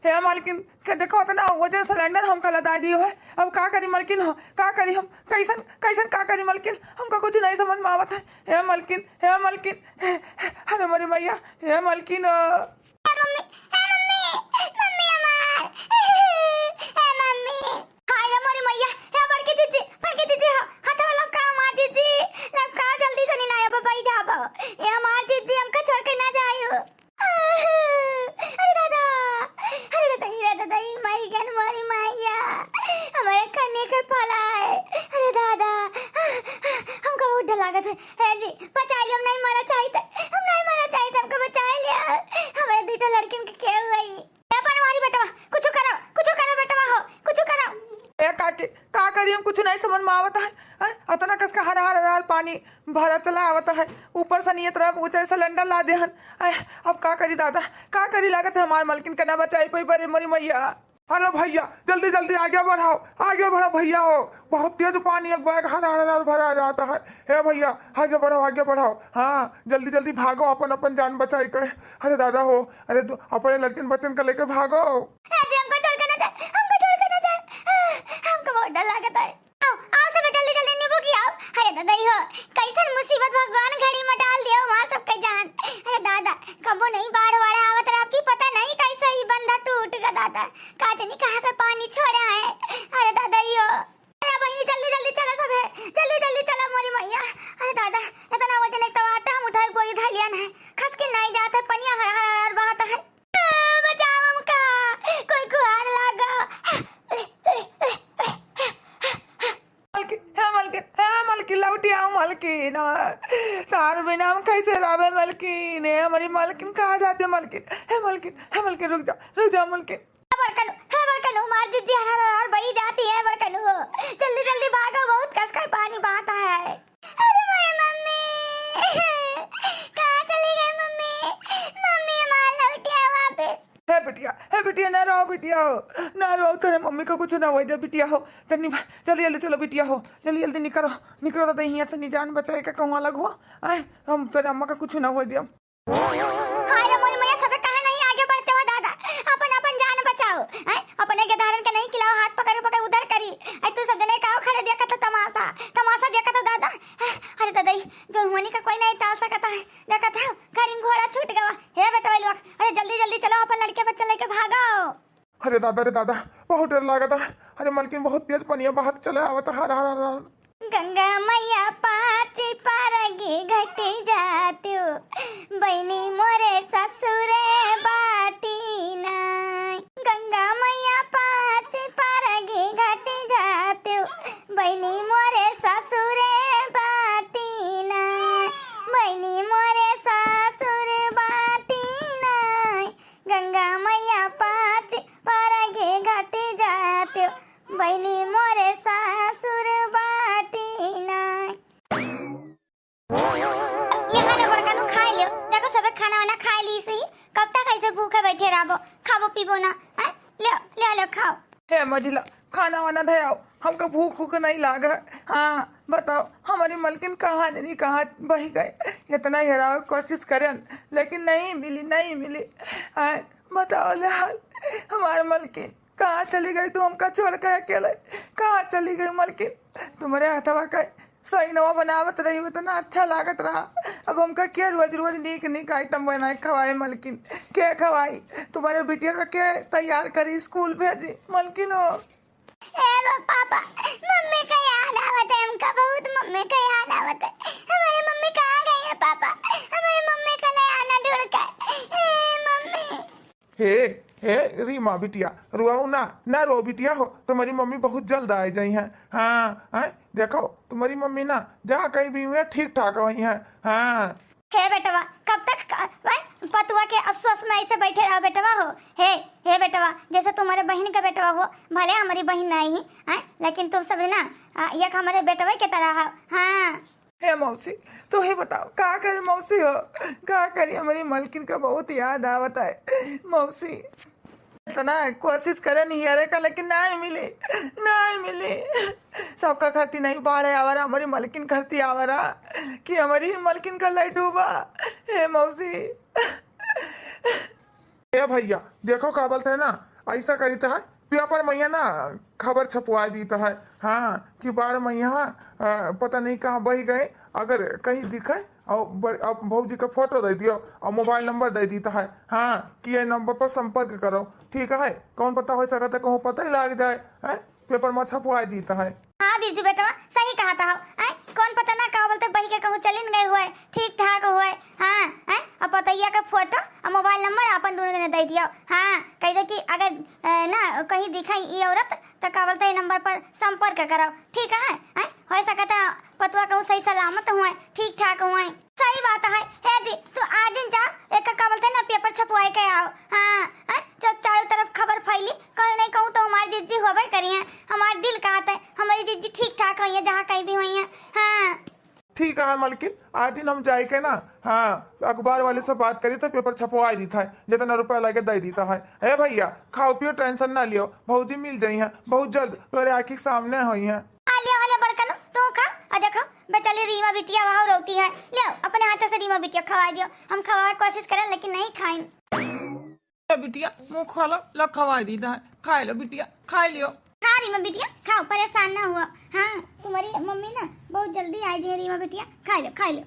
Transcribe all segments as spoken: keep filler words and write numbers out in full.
हे मलकिन, के देखो, इतना वजन सिलेंडर हमका लदाइ दियो है। अब का करी मलकिन हो, का करी हम, कैसन, कैसन का करी मलकिन, हमका कुछ नहीं समझ में आवत है। हे मलकिन, हे मलकिन, हे, हे, अरे मोरी मैया, हे मलकिन, अ, हे मम्मी, हे मम्मी, मम्मी हमार, हे मम्मी। हाय रे मोरी मैया, हे बड़की जीजी, बड़की जीजी हो, हथवा लपका हमार जीजी, लपका जल्दी से नी ना, अब बई जाबो। हे हमार जीजी, हमका छोड़ के ना जायो। अरे दादा, अरे दादा, अरे दादा, ई माई गन मोरी मैया, हमारे कन्या के फलाए। अरे दादा, हमका बहुत डर लागत है। हे जी, बचाई लो, हम नहीं मरा चाहित, हम नहीं मरा चाहित, हमका बचाई लिया। हमारे दुइटा लड़किन के केहू है। ए बनवारी बेटवा, कुछ करो, कुछ करो बेटवा हो, कुछ करो। ए काकी, का करी, हम कुछ नहीं समझ में आवत है। हैं? अतना कस का हर हर हर हर पानी भरा चला आवत है, ऊपर से नियत रहा ऊंचा सिलेंडर ला दे हन। हैं? अब का करी दादा, का करी, लागत है हमार मलकिन के ना बचाई पाई, बरे मोरी मैया। अरे भैया, जल्दी जल्दी आगे बढ़ाओ, आगे बढ़ो भैया हो, बहुत तेज पानी एक बैग हर हर हर भरा जाता है। हे भैया, आगे बढ़ाओ, आगे बढ़ाओ, हाँ, जल्दी जल्दी भागो, अपन अपन जान बचाई के। अरे दादा हो, अरे दो-, अपने लड़किन बच्चन के लेके भागो। अरे हमको छोड़ के ना जाए, हमको छोड़ के ना जाए, हमको बहुत डर लागत है। आओ, आओ सब जल्दी जल्दी नींबू की आओ। अरे दादा, ई हो, कैसन मुसीबत भगवान घड़ी में डाल दियो हमार सबके जान। अरे दादा, कबो नहीं बाढ़ वाढ़ आवत रहा, आपकी पता नहीं कैसे ही बंधा टूट गया दादा, का जानी कहाँ का पानी छोड़ा है। अरे दादा, ई हो, अरे बहिनी, जल्दी जल्दी चलो सब है, जल्दी जल्दी चलो मोरी मैया। अरे दादा, इतना वजन एक तो आटा हम उठाए, गोली धलिया नहीं, खस के नहीं जाता, पनिया हर हर हर बहता है। बचाओ हमका, कोई गुहार लागो। मलकिन, हे मलकिन, हे मलकिन, लौटी आओ मलकिन। तार बिना हम कैसे रहबे मलकिन? हे हमारी मलकिन, कहाँ जाते मलकिन? हे मलकिन, हे मलकिन, रुक जाओ, रुक जाओ मलकिन। हे बड़कनू, हे बड़कनू, मार दीजिए, हर हर हर बही जाती है बड़कनू। जल्दी जल्दी भागो, बहुत कस का पानी बहता है। अरे मोरे मम्मी, कहाँ चली गई मम्मी? मम्मी हमार लौटिया वापस। हे बिटिया, हे बिटिया, ना रो बिटिया हो, ना रो, तेरे मम्मी का कुछ ना होइ दे बिटिया हो। तनी बा-, जल्दी जल्दी चलो बिटिया हो, जल्दी जल्दी निकरो, निकरो दादा, यहाँ से नी जान बचाए का कहूँ अलग हो। आए, हम तेरे अम्मा का कुछ ना होइ दे। हाय रे मोरी मैया, सबे काहे नहीं आगे बढ़ते हो दादा, अपन अपन जान बचाओ। हैं? अपने के धारन के नहीं खिलाओ, हाथ पकड़ पकड़ उधर करी। ऐ तू सब जने काहो खड़े देखत हो तमाशा, तमाशा देखत हो दादा। अरे दादा, ई जो होनी का कोई नहीं टाल सकता है, देखत हो गाड़ी में घोड़ा छूट गवा। हे बेटवा लोग, अरे जल्दी जल्दी चलो, अपन लड़के बच्चे लेके भागो। अरे दादा रे दादा, बहुत डर लागता। अरे मलकिन, बहुत तेज पनिया बहत चले आवत, हर हर हर हर। गंगा मैया पाँच परगी घटी जातियो, बहिनी मोरे ससुरे बाटी नाय। गंगा मैया पाँच परगी घटी जातियो, बहिनी मोरे ससुरे बाटी नाय। बहिनी मोरे ससुर बाटी नाय। गंगा मैया पाँच परगे घट जात्यो, बहिनी मोरे सासुर बाटी ना। यहाँ ले बड़कनू खाए लियो, देखो सबे खाना वाना खाए ली सही, कब तक ऐसे भूखे बैठे रहबो, खाबो पीबो ना, हैं? ले, ले, ले खाओ। हे मझिला, खाना वाना धयाओ, हमका भूख उख नहीं लाग है। हाँ, बताओ, हमारी मलकिन कहाँ जनी, कहाँ बही गए? इतना हेरावे के कोशिश करेन, लेकिन नहीं मिली, नहीं मिली। आय, बताओ ले हाल, हमार मलकिन कहाँ चली गई? तू हमका छोड़ के अकेले कहाँ चली गई मलकिन? तुम्हारे हथवा का सइनवा बनावत रही, इतना अच्छा लागत रहा। अब हमका के रोज रोज नीक नीक आइटम बनाए खवाए मलकिन? के खवाई? तुम्हारे बिटिया का के तैयार करी, स्कूल भेजी मलकिन हो? ए वो पापा, मम्मी का याद आवत है हमका बहुत, मम्मी का याद आवत है। हमारी मम्मी कहाँ गई है पापा? हमारी मम्मी का ले आना ढूंढ के। ए मम्मी। हे, हे, रीमा बिटिया, रोओ ना, ना रो बिटिया हो, तुम्हारी मम्मी बहुत जल्द आ जाई हैं। हाँ, हैं, देखो, तुम्हारी मम्मी ना जहाँ कहीं भी हुई है, ठीक ठाक हुई हैं। हाँ। हे बेटवा, कब तक क-, वह पतुआ के अफसोस में ऐसे बैठे रहो बेटवा हो? हे, हे बेटवा, जैसे तुम्हारे बहन का बेटवा हो, भले हमारी बहन नहीं है, हैं, लेकिन तुम सब ना, आ, एक हमारे बेटवे के तरह हो। हाँ। हे मौसी, तू ही बताओ, का करी मौसी हो, का करी? हमारी मलकिन का बहुत याद आवत है मौसी। इतना कोशिश करे निहारे का, लेकिन नहीं मिली, नहीं मिली। सबका खरती नहीं बाढ़े आवरा, हमारी मलकिन खरती आवरा कि हमारी मलकिन का लाई डूबा। हे मौसी। ए भैया, देखो का बोलते हैं ना, ऐसा करीत है, पेपर में यहाँ ना खबर छपवाए दीत है, हाँ, कि बाढ़ में यहाँ, अ, पता नहीं कहाँ बह गए, अगर कहीं दिखे और ब-, अब भौजी का फोटो दे दियो और मोबाइल नंबर दे दीत है, हाँ, कि ये नंबर पर संपर्क करो, ठीक है, कौन पता हो सकता है कहूँ पता ही लग जाए, हैं, पेपर में छपवाए दीत है। हाँ बिरजू बेटवा, सही कहत हो। आय, कौन पता ना का बोलते बही के कहूँ चलिन गए हुए, ठीक ठाक हुए। हाँ, आय, अब पतैया के फोटो और मोबाइल नंबर अपन दोनों जने दे दियो। हाँ, कह दो कि अगर, अ, ना कहीं दिखाई ई औरत तो का बोलते ई नंबर पर संपर्क करो, ठीक है। आय, हो सकता है पतवा कहूँ सही सलामत हुए, ठीक ठाक हुए। सही बात है। हे जी, तू आज दिन जाओ, एक का बोलते ना पेपर छपवाए के आओ। हाँ, हैं? जब चारों तरफ खबर फैली, कहीं नहीं कहूँ तो हमारी जिज्जी होबे करी है। हमार दिल कहत है हमारी जिज्जी ठीक ठाक हुई है, जहाँ कहीं भी हुई है। हाँ। ठीक है मलकिन, आज दिन हम जाए के ना, हाँ, अखबार वाले से बात करी तो पेपर छपवाए दीत है, जितना रुपया लगे दे दीत है। ए भैया, खाओ पियो, टेंशन ना लियो, भौजी मिल जाई है बहुत जल्द, तोरे आँखी के सामने हुई है। आ लियो, आ लियो बड़कनो, तू खा। आ देखो, बेचारी रीमा बिटिया वहाँ रोती है, लियो अपने हाथ से रीमा बिटिया खवा दियो। हम खवावे कोशिश करें लेकिन नहीं खाइन। ए बिटिया, मुँह खोलो, लो खवाई दीत है, खाए लो बिटिया, खाए लियो। खा रीमा बिटिया, खाओ, परेशान ना हुआ। हाँ, तुम्हारी मम्मी ना बहुत जल्दी आई दी है रीमा बिटिया, खा लो, खा लो।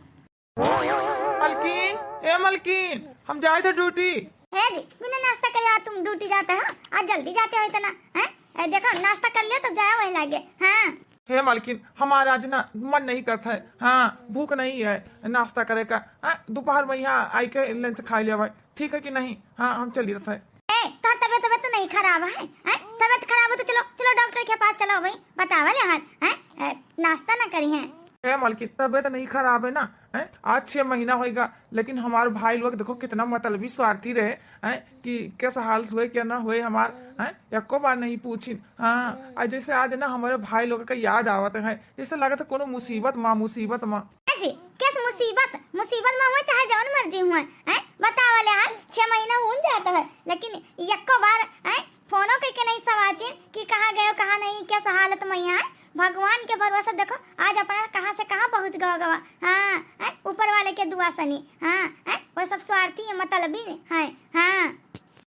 मलकिन, ए मलकिन, हम जाए थे ड्यूटी। हे जी, बिना नाश्ता करे आज तुम ड्यूटी जाते हो? आज जल्दी जाते हो इतना, हैं? ए, देखो, नाश्ता कर लियो तब जाया वहीं लागे। हाँ। हे मलकिन, हमारा आज ना मन नहीं करता है। हाँ, भूख नहीं है नाश्ता करे का। हाँ, दोपहर में यहाँ आई के लंच खा लिया भाई, ठीक है कि नहीं? हाँ, हम चली रहता है। ए, तोहर तबियत, तबियत तो नहीं खराब है, हैं? तबियत खराब हो तो चलो, चलो डॉक्टर के पास चलो भाई, बतावा ले हाल, हैं? ए, नाश्ता ना करी हैं। ए मलकिन, तबियत नहीं खराब है ना, हैं? आज छह महीना होएगा, लेकिन हमार भाई लोग देखो कितना मतलबी स्वार्थी रहे, हैं? कि कैसा हालत हुए, क्या ना हुए हमार, हैं? एको बार नहीं पूछिन। हाँ, आज जैसे आज ना हमारे भाई लोग का याद आवत है, जैसे लगत है कोनो मुसीबत मा, मुसीबत मा। जी, किस मुसीबत? मुसीबत में हुए चाहे जौन मर्जी हुए, हैं? बतावा ले हाल, छह महीना हुन जात है, लेकिन यक्को बार, हैं, फोनो कइके नहीं सवाचिन कि कहाँ गयो, कहाँ नहीं, किस हालत में यहाँ है। भगवान के भरोसे देखो, आज अपना कहाँ से कहाँ पहुँच गवा गवा। हाँ, हैं, ऊपर वाले के दुआ सनी। हाँ, हैं, वो सब स्वार्थी है, मतलबी है। हाँ।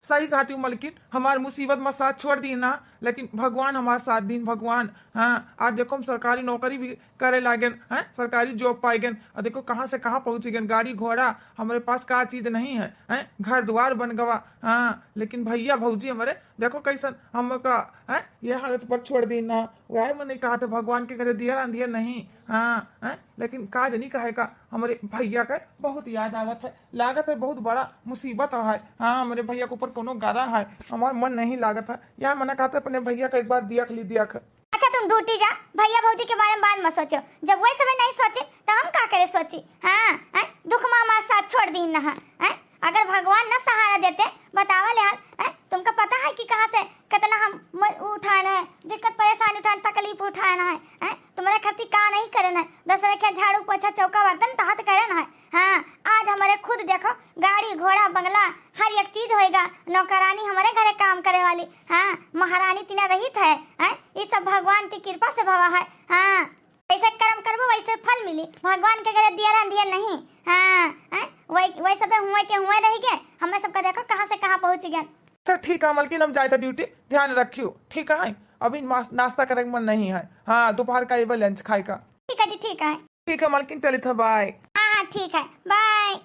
सही कहती हूँ मलकिन, हमार मुसीबत में साथ छोड़ दी ना, लेकिन भगवान हमार साथ दीन, भगवान। हाँ, आज देखो हम सरकारी नौकरी भी करे लागेन, हैं, सरकारी जॉब पाए गेन, और देखो कहाँ से कहाँ पहुँच गेन, गाड़ी घोड़ा, हमारे पास का चीज नहीं है, हैं, घर द्वार बन गवा। हाँ, लेकिन भैया भौजी हमारे देखो कैसन हमका, हैं, ये हालत पर छोड़ दी ना। वह मैंने कहा था भगवान के घरे दिया अंधिया नहीं। हाँ, हैं, लेकिन का जनी कहे का, हमारे भैया का बहुत याद आवत है, लागत है बहुत बड़ा मुसीबत है। हाँ, हमारे भैया के ऊपर कोनो गदा है, हमार मन नहीं लागत है। यार मना कहते अपने भैया का एक बार दियख ली, दियख। अच्छा तुम ड्यूटी जा, भैया भौजी के बारे में बात मत सोचो। जब वही समय नहीं सोचे तो हम का करे सोची? हाँ, हैं? दुख में हमार साथ छोड़ दी ना, हैं? अगर भगवान न सहारा देते, बतावा ले हाल, हैं? तुमका पता है कि कहाँ से कितना हम म-, उठाए हैं, दिक्कत परेशानी उठाए, तकलीफ उठाए हैं, हैं? तुम्हारे खातिर का नहीं करे हैं? दूसरे के झाड़ू पोछा चौका बर्तन तहत करे हैं। हाँ, आज हमारे खुद देखो, गाड़ी घोड़ा बंगला हर एक चीज होएगा, नौकरानी हमारे घरे काम करे वाली। हाँ, महारानी तिना रहित है, हैं? ये सब भगवान की कृपा से भवा है। हाँ, जैसे कर्म करबो वैसे फल मिली, भगवान के घरे दिया रह दिया नहीं। हाँ, हैं? वही, वही सबे हुए के हुए रह गए, हमें सबका देखो कहाँ से कहाँ पहुँच गए। अच्छा ठीक है मलकिन, हम जाए थे ड्यूटी, ध्यान रखियो, ठीक है? अभी नास-, नाश्ता करे के मन नहीं है। हाँ, दोपहर का एबे लंच खाए का। ठीक है जी, ठीक है। ठीक है मलकिन, चलित है, बाय। हाँ, हाँ, ठीक है, बाय।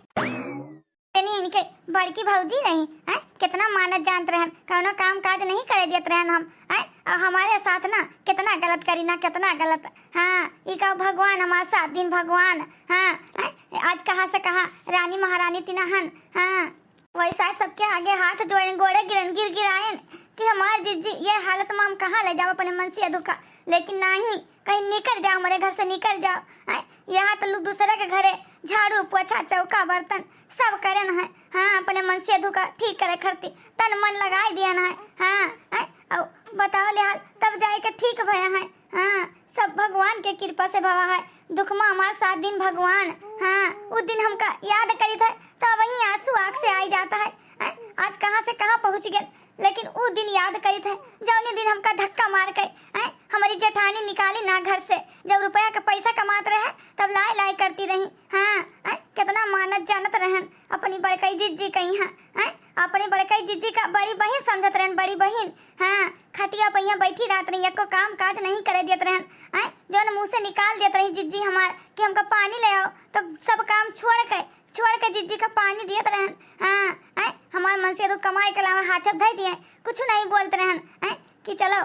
तनी इनके बड़की भौजी रही, हैं? कितना मानत जानत रहन, कौनो काम काज नहीं करे देत रहन हम, हैं? और हमारे साथ ना कितना गलत करी ना, कितना गलत। हाँ, ई का भगवान हमारे साथ दिन भगवान, हाँ, हैं? आज कहाँ से कहाँ रानी महारानी तिना हन, हाँ। वैसा सबके आगे हाथ जोड़न, गोड़े गिरन, गिर गिरायन कि हमार जिज्जी, ये हालत में हम कहाँ ले जाब अपने मनसिया दुखा, लेकिन नहीं, कहीं निकल जाओ, हमारे घर से निकल जाओ। हैं? यहाँ तो लोग दूसरे के घरे झाड़ू, पोछा, चौका, बर्तन सब करन है। हाँ, अपने मनसिया दुखा ठीक करे खरती तन मन लगाए दियन है। हाँ, हैं? और बताओ ले हाल, तब जाए के ठीक भया है। हाँ, सब भगवान के कृपा से भवा है। दुख में हमार साथ दिन भगवान, हाँ, उ दिन हमका याद करित है तो वही आंसू आँख से आई जाता है। हैं? आज कहाँ से कहाँ पहुँच गए, लेकिन उ दिन याद करित है, जौने दिन हमका धक्का मार के, हैं, हमारी जेठानी निकाली ना घर से। जब रुपया का पैसा कमात रहे, तब लाए लाए करती रही। हाँ, हैं, कितना मानत जानत रहन अपनी बड़कई जिज्जी कहीं, हाँ, हैं, अपनी बड़कई जिज्जी का बड़ी बहिन समझत रहन, बड़ी बहिन। हाँ, खटिया पहिया बैठी रहत रही, एको काम काज नहीं करे देत रहन। आय, जौन मुँह से निकाल देत रही जिज्जी हमार कि हमका पानी ले आओ, तो सब काम छोड़ के, छोड़ के जिज्जी का पानी देत रहन। हाँ, आय, हमार मन से तो कमाई के अलावा हाथे धइ दिए, कुछ नहीं बोलत रहन। आय, कि चलो,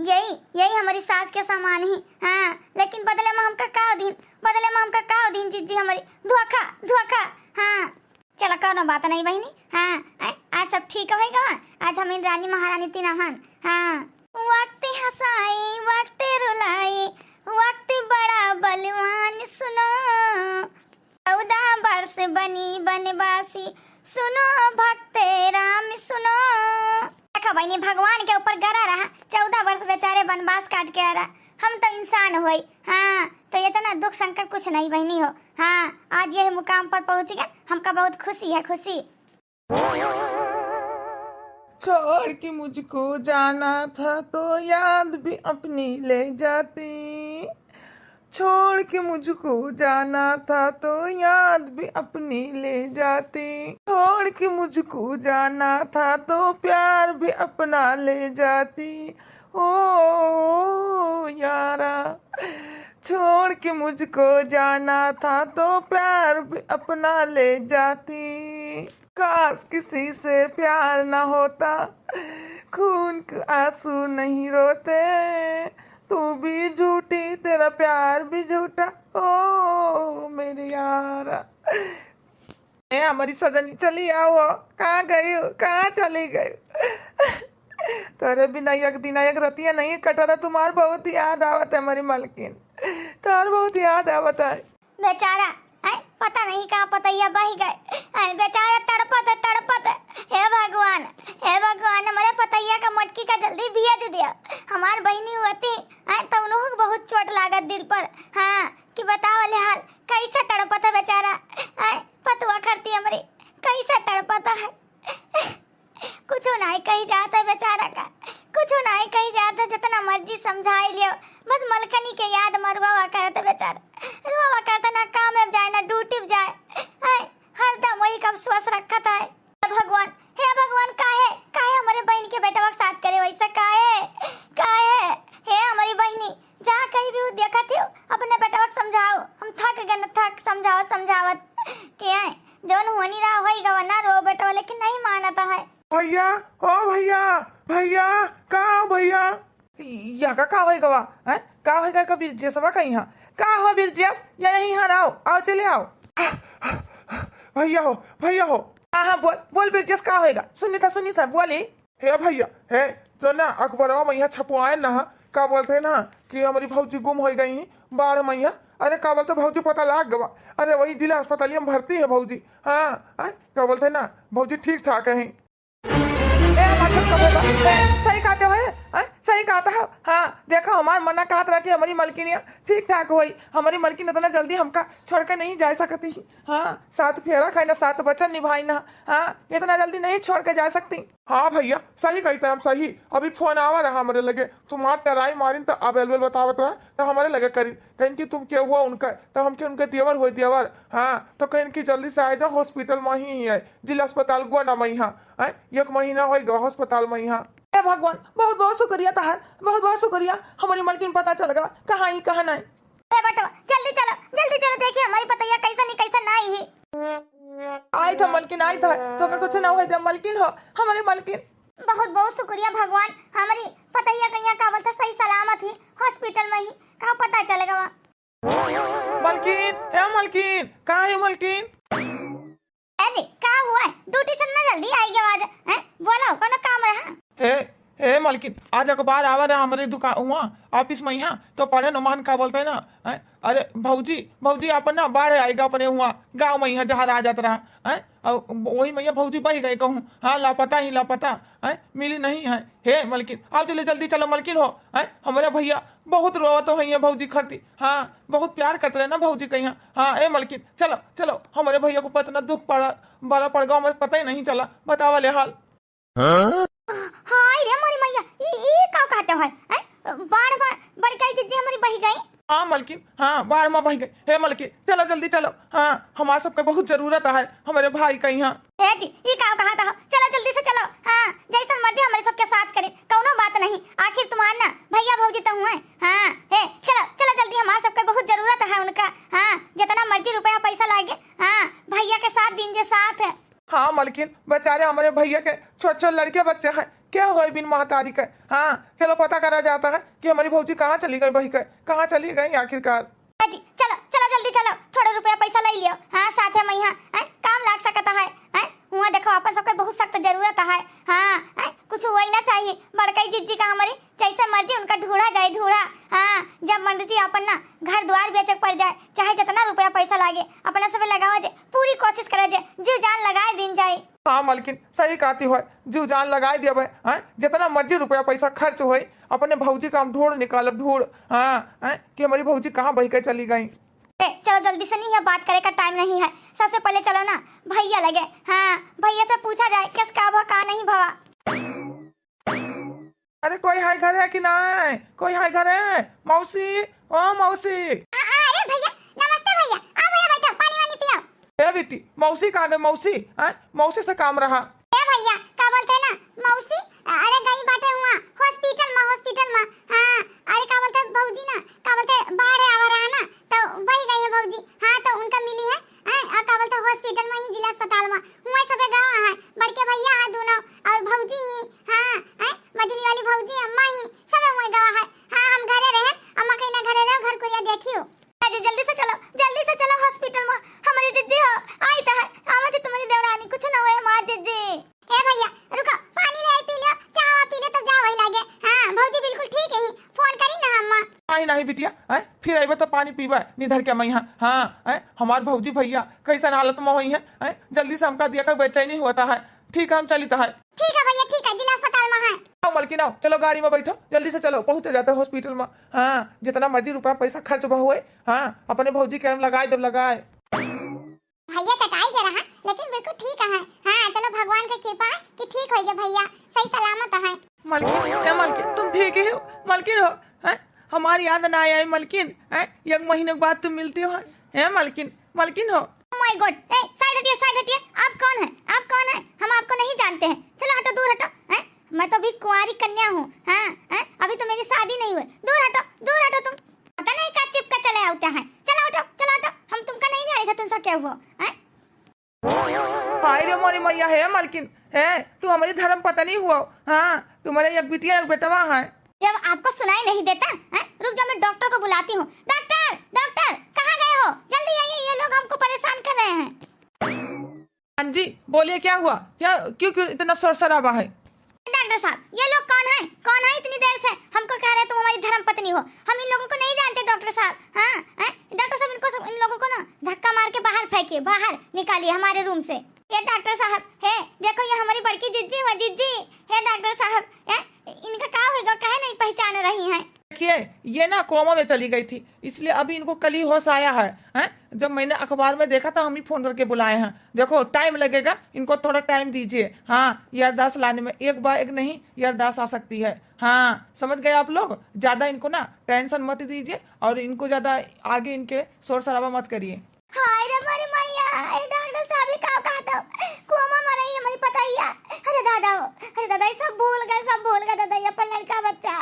यही, यही हमारी सास के समान ही। हाँ, लेकिन बदले में हमका का दीन, बदले में हमका का दीन जिज्जी हमारी? धोखा, धोखा। हाँ, चलो, कौनो बात नहीं बहिनी। हाँ, आय, आज सब ठीक होइगा। आज हम इन रानी महारानी तीन हन। हाँ। वक्त हंसाई, वक्त रुलाई, वक्त बड़ा बलवान सुनो। चौदह वर्ष बनी बनवासी, सुनो भक्त राम सुनो। देखो बहिनी, भगवान के ऊपर गरा रहा, चौदह वर्ष बेचारे वनवास काट के आ रहा। हम तो इंसान होई, हाँ, तो इतना दुख संकट कुछ नहीं बहिनी हो। हाँ, आज यही मुकाम पर पहुँच गए, हमका बहुत खुशी है, खुशी। छोड़ के मुझको जाना था तो याद भी अपनी ले जाती। छोड़ के मुझको जाना था तो याद भी अपनी ले जाती। छोड़ के मुझको जाना था तो प्यार भी अपना ले जाती। ओ यारा, छोड़ के मुझको जाना था तो प्यार भी अपना ले जाती। काश किसी से प्यार ना होता, खून के आंसू नहीं रोते। तू भी झूठी, तेरा प्यार भी झूठा, ओ मेरे यारा। ए हमारी सजनी, चली आओ, कहाँ गई हो, कहाँ चली गई? तोरे बिना एक दिन एक रतिया नहीं कटा था, तुम्हार बहुत याद आवत है हमारी मलकिन, तुम्हार बहुत याद आवत है। बेचारा, हैं, पता नहीं कहाँ पतैया बहि गए। हैं, बेचारा तड़पत है, तड़पत है। हे भगवान, हे भगवान, हमरे पतैया का मोटकी का जल्दी भेज दिया। हमार बहिनी होती, हैं, तो उन्हों के बहुत चोट लागत दिल पर। हाँ, कि बताओ ले हाल, कैसे तड़पत है बेचारा। हैं, पतुआ खरती हमरी, कैसे तड़पत है। कुछो नाहीं कही जात है बेचारा का, कुछो नाहीं कही जात है। जितना मर्जी समझाई लियो, बस मलकनी के याद में रुआवा करत है बेचारा, रुआवा करत है, ना काम में जाए, ना ड्यूटी में जाए। हैं, हरदम वही का अफसोस रखत है। हे भगवान, हे भगवान, काहे, काहे हमरे बहिन के बेटवा के साथ करे वैसा, काहे, काहे? हे हमरी बहिनी, जहाँ कहीं भी उ देखत हो, अपने बेटवा के समझाओ। हम थक गए न, थक समझावत समझावत के हैं। जौन होनी रहा होई गवा ना, रो बेटवा, लेकिन नहीं मानत है। भैया, ओ भैया, भैया, का हो भैया? या का, का होई गवा? हैं? का होई गवा? का बिरजेसवा कहीं है? का हो बिरजेस? या यहीं है, आओ, आओ, चले आओ। भैया हो, भैया हो। हाँ, हाँ, बोल, बोल बिरजेस, का होएगा? सुनी था, सुनी था, बोली। हे भैया, हे, जो ना अखबारवा में यहाँ छपवाए ना, का बोलते हैं ना कि हमारी भौजी गुम हो गई बाढ़ में यहाँ। अरे का बोलते भौजी पता लाग गवा। अरे वही जिला अस्पताल में भर्ती है भौजी। हाँ, आय, का बोलते हैं ना, भौजी ठीक ठाक है। ए, माथुर का बोला, ए, सही कहते हो, ए, सही कहता है। हाँ, देखो हमार मना कहत रहा कि हमारी मलकिनिया ठीक ठाक होई। हमारी मलकिन इतना जल्दी हमका छोड़ के नहीं जा सकती। हाँ, सात फेरा खाई ना, सात वचन निभाई ना। हाँ, इतना जल्दी नहीं छोड़ के जा सकती। हाँ भैया, सही कही तै, हम सही। अभी फोन आवा रहा हमरे लगे, तुम्हार टराई मारिन त अब एलबेल बतावत रहा, त हमरे लगे करिन, कहिन कि तुम के हुआ उनका, त हमके उनके देवर हुए देवर। हाँ, तो कहिन कि जल्दी से आ जाओ, हॉस्पिटल में ही है, जिला अस्पताल गोंडा में ही। हाँ, हैं, एक महीना हो गया अस्पताल में ही। हे भगवान, बहुत बहुत शुक्रिया तहार, बहुत बहुत शुक्रिया। हमारी मलकिन पता चल गवा कहाँ ही कहाँ नहीं। ए बेटवा, जल्दी चलो, जल्दी चलो, देखिए हमारी पतैया कैसन ही कैसन नाई ही। आई था मलकिन, आई था, तो का कुछ ना होई दे मलकिन हो, हमारी मलकिन। बहुत बहुत शुक्रिया भगवान, हमारी पतैया कहिया का बोलता सही सलामत ही, हॉस्पिटल में ही, का पता चल गवा। मलकिन, ए मलकिन, कहाँ है मलकिन? ए जी, का हुआ है? ड्यूटी से ना जल्दी आई गयो आज, हैं? बोलो, कोनो काम रहा? ए, ए मलकिन, आज अखबार आवा रहा हमरे दुकान, हुआ, ऑफिस में यहाँ, तो पढ़े न महन का बोलते हैं ना, हैं? अरे भौजी, भौजी अपन ना बाढ़ आएगा अपने हुआ, गाँव में यहाँ जहाँ रहा जात रहा, हैं? और वही में यहाँ भौजी बह गए कहूँ, हाँ, लापता ही लापता, हैं? मिली नहीं है। हे मलकिन, आओ चले, जल्दी चलो मलकिन हो, हैं? हमारे भैया बहुत रोवत हो भैया भौजी खरती, हाँ, बहुत प्यार करते रहे ना भौजी कहिया। हाँ, ए मलकिन, चलो, चलो, हमारे भैया को पतना दुख पड़ा, बड़ा पड़ गवा, हमें पता ही नहीं चला, बतावा ले हाल। हाँ? हाय रे मोरी मैया, ई, ई का कहते हो, हैं? बाढ़ में बड़काई जिज्जी हमारी बह गई। हाँ मलकिन, हाँ, बाढ़ मा बहि गई। हे मलकिन, चलो जल्दी चलो। हाँ, हमार सबके बहुत जरूरत है हमरे भाई का यहाँ। ए जी, ई का कहत हो? चलो जल्दी से चलो। हाँ, जैसन मर्जी हमरे सबके साथ करे, कौनो बात नहीं। आखिर तुम्हार ना भैया भौजी तो हुए। हाँ, हे, चलो, चलो जल्दी, हमार सबके बहुत जरूरत है उनका। हाँ, जितना मर्जी रुपया पैसा लागे, हाँ, भैया के साथ दीन जे साथ है। हाँ मलकिन, बेचारे हमरे भैया के छोट छोट लड़के बच्चे हैं, क्या होए बिन महतारी के? हाँ, चलो पता करा जाता है कि हमारी भौजी कहाँ चली गई, बहि के कहाँ चली गई आखिरकार। ए जी, चलो, चलो जल्दी चलो, थोड़ा रुपया पैसा ले लियो। हाँ, साथ है मैं यहाँ, हैं, काम लाग सकता है, हैं, हुआ देखो अपन सबके बहुत सख्त जरूरत है। हाँ, हैं, कुछ हुआ ही ना चाहिए। बड़कई जिज्जी का हमारी जैसे मर्जी उनका ढूढ़ा जाए, ढूढ़ा। हाँ, जब मर्जी अपन ना घर द्वार बेचे के पड़ जाए, चाहे जितना रुपया पैसा लागे, अपना सब लगावा जे, पूरी कोशिश करे जे, जीव जान लगाए दिन जाए। हाँ मलकिन, सही कहती हो, जीव जान लगाए दिया भाई। हैं, जितना मर्जी रुपया पैसा खर्च होए, अपने भौजी का हम ढूढ़ निकालब, ढूढ़। हाँ, हैं, कि हमारी भौजी कहाँ बहि के चली गई। ए, चलो जल्दी से, नहीं, ये बात करे का टाइम नहीं है। सबसे पहले चलो ना भैया लगे। हाँ, भैया से पूछा जाए किस का भा का नहीं भवा। अरे कोई है घरे कि नहीं? कोई है घरे? मौसी, ओ मौसी। आ, आ, अरे भैया, नमस्ते भैया। आ भैया बैठो, पानी वानी पियो। ए बेटी, मौसी कहाँ गई मौसी? हैं? मौसी से काम रहा। ए भैया, का बोलते हैं ना, मौसी, अरे गई बाटे हुआ हॉस्पिटल मा, हॉस्पिटल मा। हाँ, अरे का बोलते हैं भौजी ना, का बोलते हैं बाढ़ आवा रहा ना, तो वही गई है भौजी। हाँ, तो उनका मिली है, हैं? आ का बोलते हैं हॉस्पिटल मा ही, जिला अस्पताल मा, हुआ सबे गवा है, बड़के भैया है दोनों और भौजी ही। हाँ, हैं? मझली वाली भौजी, अम्मा ही, सबे हुआ गवा है। हाँ, हम घरे रहे, अम्मा कहीं ना घरे रहो, घर कुरिया देखियो। जी, जल्दी से चलो, जल्दी से चलो हॉस्पिटल मा, हमारी जिज्जी हो, आई तो है, आवा जी तुम्हारी देवरानी, कुछ ना हुए हमार जिज्जी। ए भैया, रुको, पानी ले आई, पी लो, चाह वाह पी लो, तब जाओ वही लागे। हाँ, भौजी बिल्कुल ठीक है ही, फोन करी ना अम्मा। नहीं, नहीं बिटिया, हैं? फिर अइबे तो पानी पीबे, निधर के मैं यहाँ। हाँ, हैं? हमार भौजी भैया कैसन हालत मा होई है, हैं? जल्दी से हमका दिया का बेचैनी होता है। ठीक है, हम चलित है। ठीक है भैया, ठीक है, जिला अस्पताल मा है। आओ मलकिन, आओ, चलो गाड़ी मा बैठो, जल्दी से चलो, पहुँचे जाते हॉस्पिटल मा। हाँ, जितना मर्जी रुपया पैसा खर्च बा हुए, हाँ, अपने भौजी के हम लगाए देब, लगाए। भैया चटाई के रहा, लेकिन बिल्कुल ठीक है। हाँ, चलो भगवान का कृपा है कि ठीक होइगे भैया, सही सलामत है। मलकिन, ए मलकिन, तुम ठीक ही हो? मलकिन हो, हैं? हमारी याद ना आई मलकिन, हैं? एक महीने के बाद तुम मिलती हो, हैं? ए मलकिन, मलकिन हो। Oh my God, ए, side हटिए, side हटिए। आप कौन है? आप कौन है? हम आपको नहीं जानते हैं। चलो हटो, दूर हटो, हैं? मैं तो अभी कुंवारी कन्या हूँ, हाँ, हैं? अभी तो मेरी शादी नहीं हुई। दूर हटो, दूर हटो तुम। पता नहीं का चिपका चले आते हैं। चलो हटो, चलो हटो, हम तुमका नहीं जाने थे, तुमसे क्या हुआ, हैं? हाय रे मोरी मैया, हे मलकिन, हे, तू हमारी धर्म पत्नी हुआ, हाँ, तुम्हारे एक बिटिया एक बेटवा है। जब आपको सुनाई नहीं देता, हैं? रुक जाओ, मैं डॉक्टर को बुलाती हूँ। डॉक्टर, डॉक्टर, कहाँ गए हो? जल्दी आइए, ये लोग हमको परेशान कर रहे हैं। हाँ जी, बोलिए, क्या हुआ? क्या, क्यों, क्यों इतना शोर शराबा है? डॉक्टर साहब, ये लोग कौन है? कौन है इतनी देर से? हमको कह रहे तुम हमारी धर्म पत्नी हो। हम इन लोगों को नहीं जानते डॉक्टर साहब। हाँ, हैं? डॉक्टर साहब, इनको सब, इन लोगों को ना धक्का मार के बाहर फेंकिए, बाहर निकालिए हमारे रूम से। ये डॉक्टर साहब, हे, देखो ये हमारी बड़की जिज्जी हुआ, जिज्जी। हे डॉक्टर साहब, हैं? इनका का होइगा, काहे नहीं पहचान रही हैं? देखिए, ये ना कोमा में चली गई थी, इसलिए अभी इनको कल ही होश आया है, हैं? जब मैंने अखबार में देखा था, हम ही फोन करके बुलाए हैं। देखो, टाइम लगेगा, इनको थोड़ा टाइम दीजिए। हाँ, याददाश्त लाने में एक बार एक नहीं, याददाश्त आ सकती है। हाँ, समझ गए आप लोग? ज्यादा इनको ना टेंशन मत दीजिए और इनको ज्यादा आगे इनके शोर शराबा मत करिए। हाय रे मोरी मैया, ए डॉक्टर साहब, ये का कहत हो? कोमा में रही हमारी पतैया। अरे दादा हो, अरे दादा, ये सब भूल गए, सब भूल गए दादा, ये अपन लड़का बच्चा,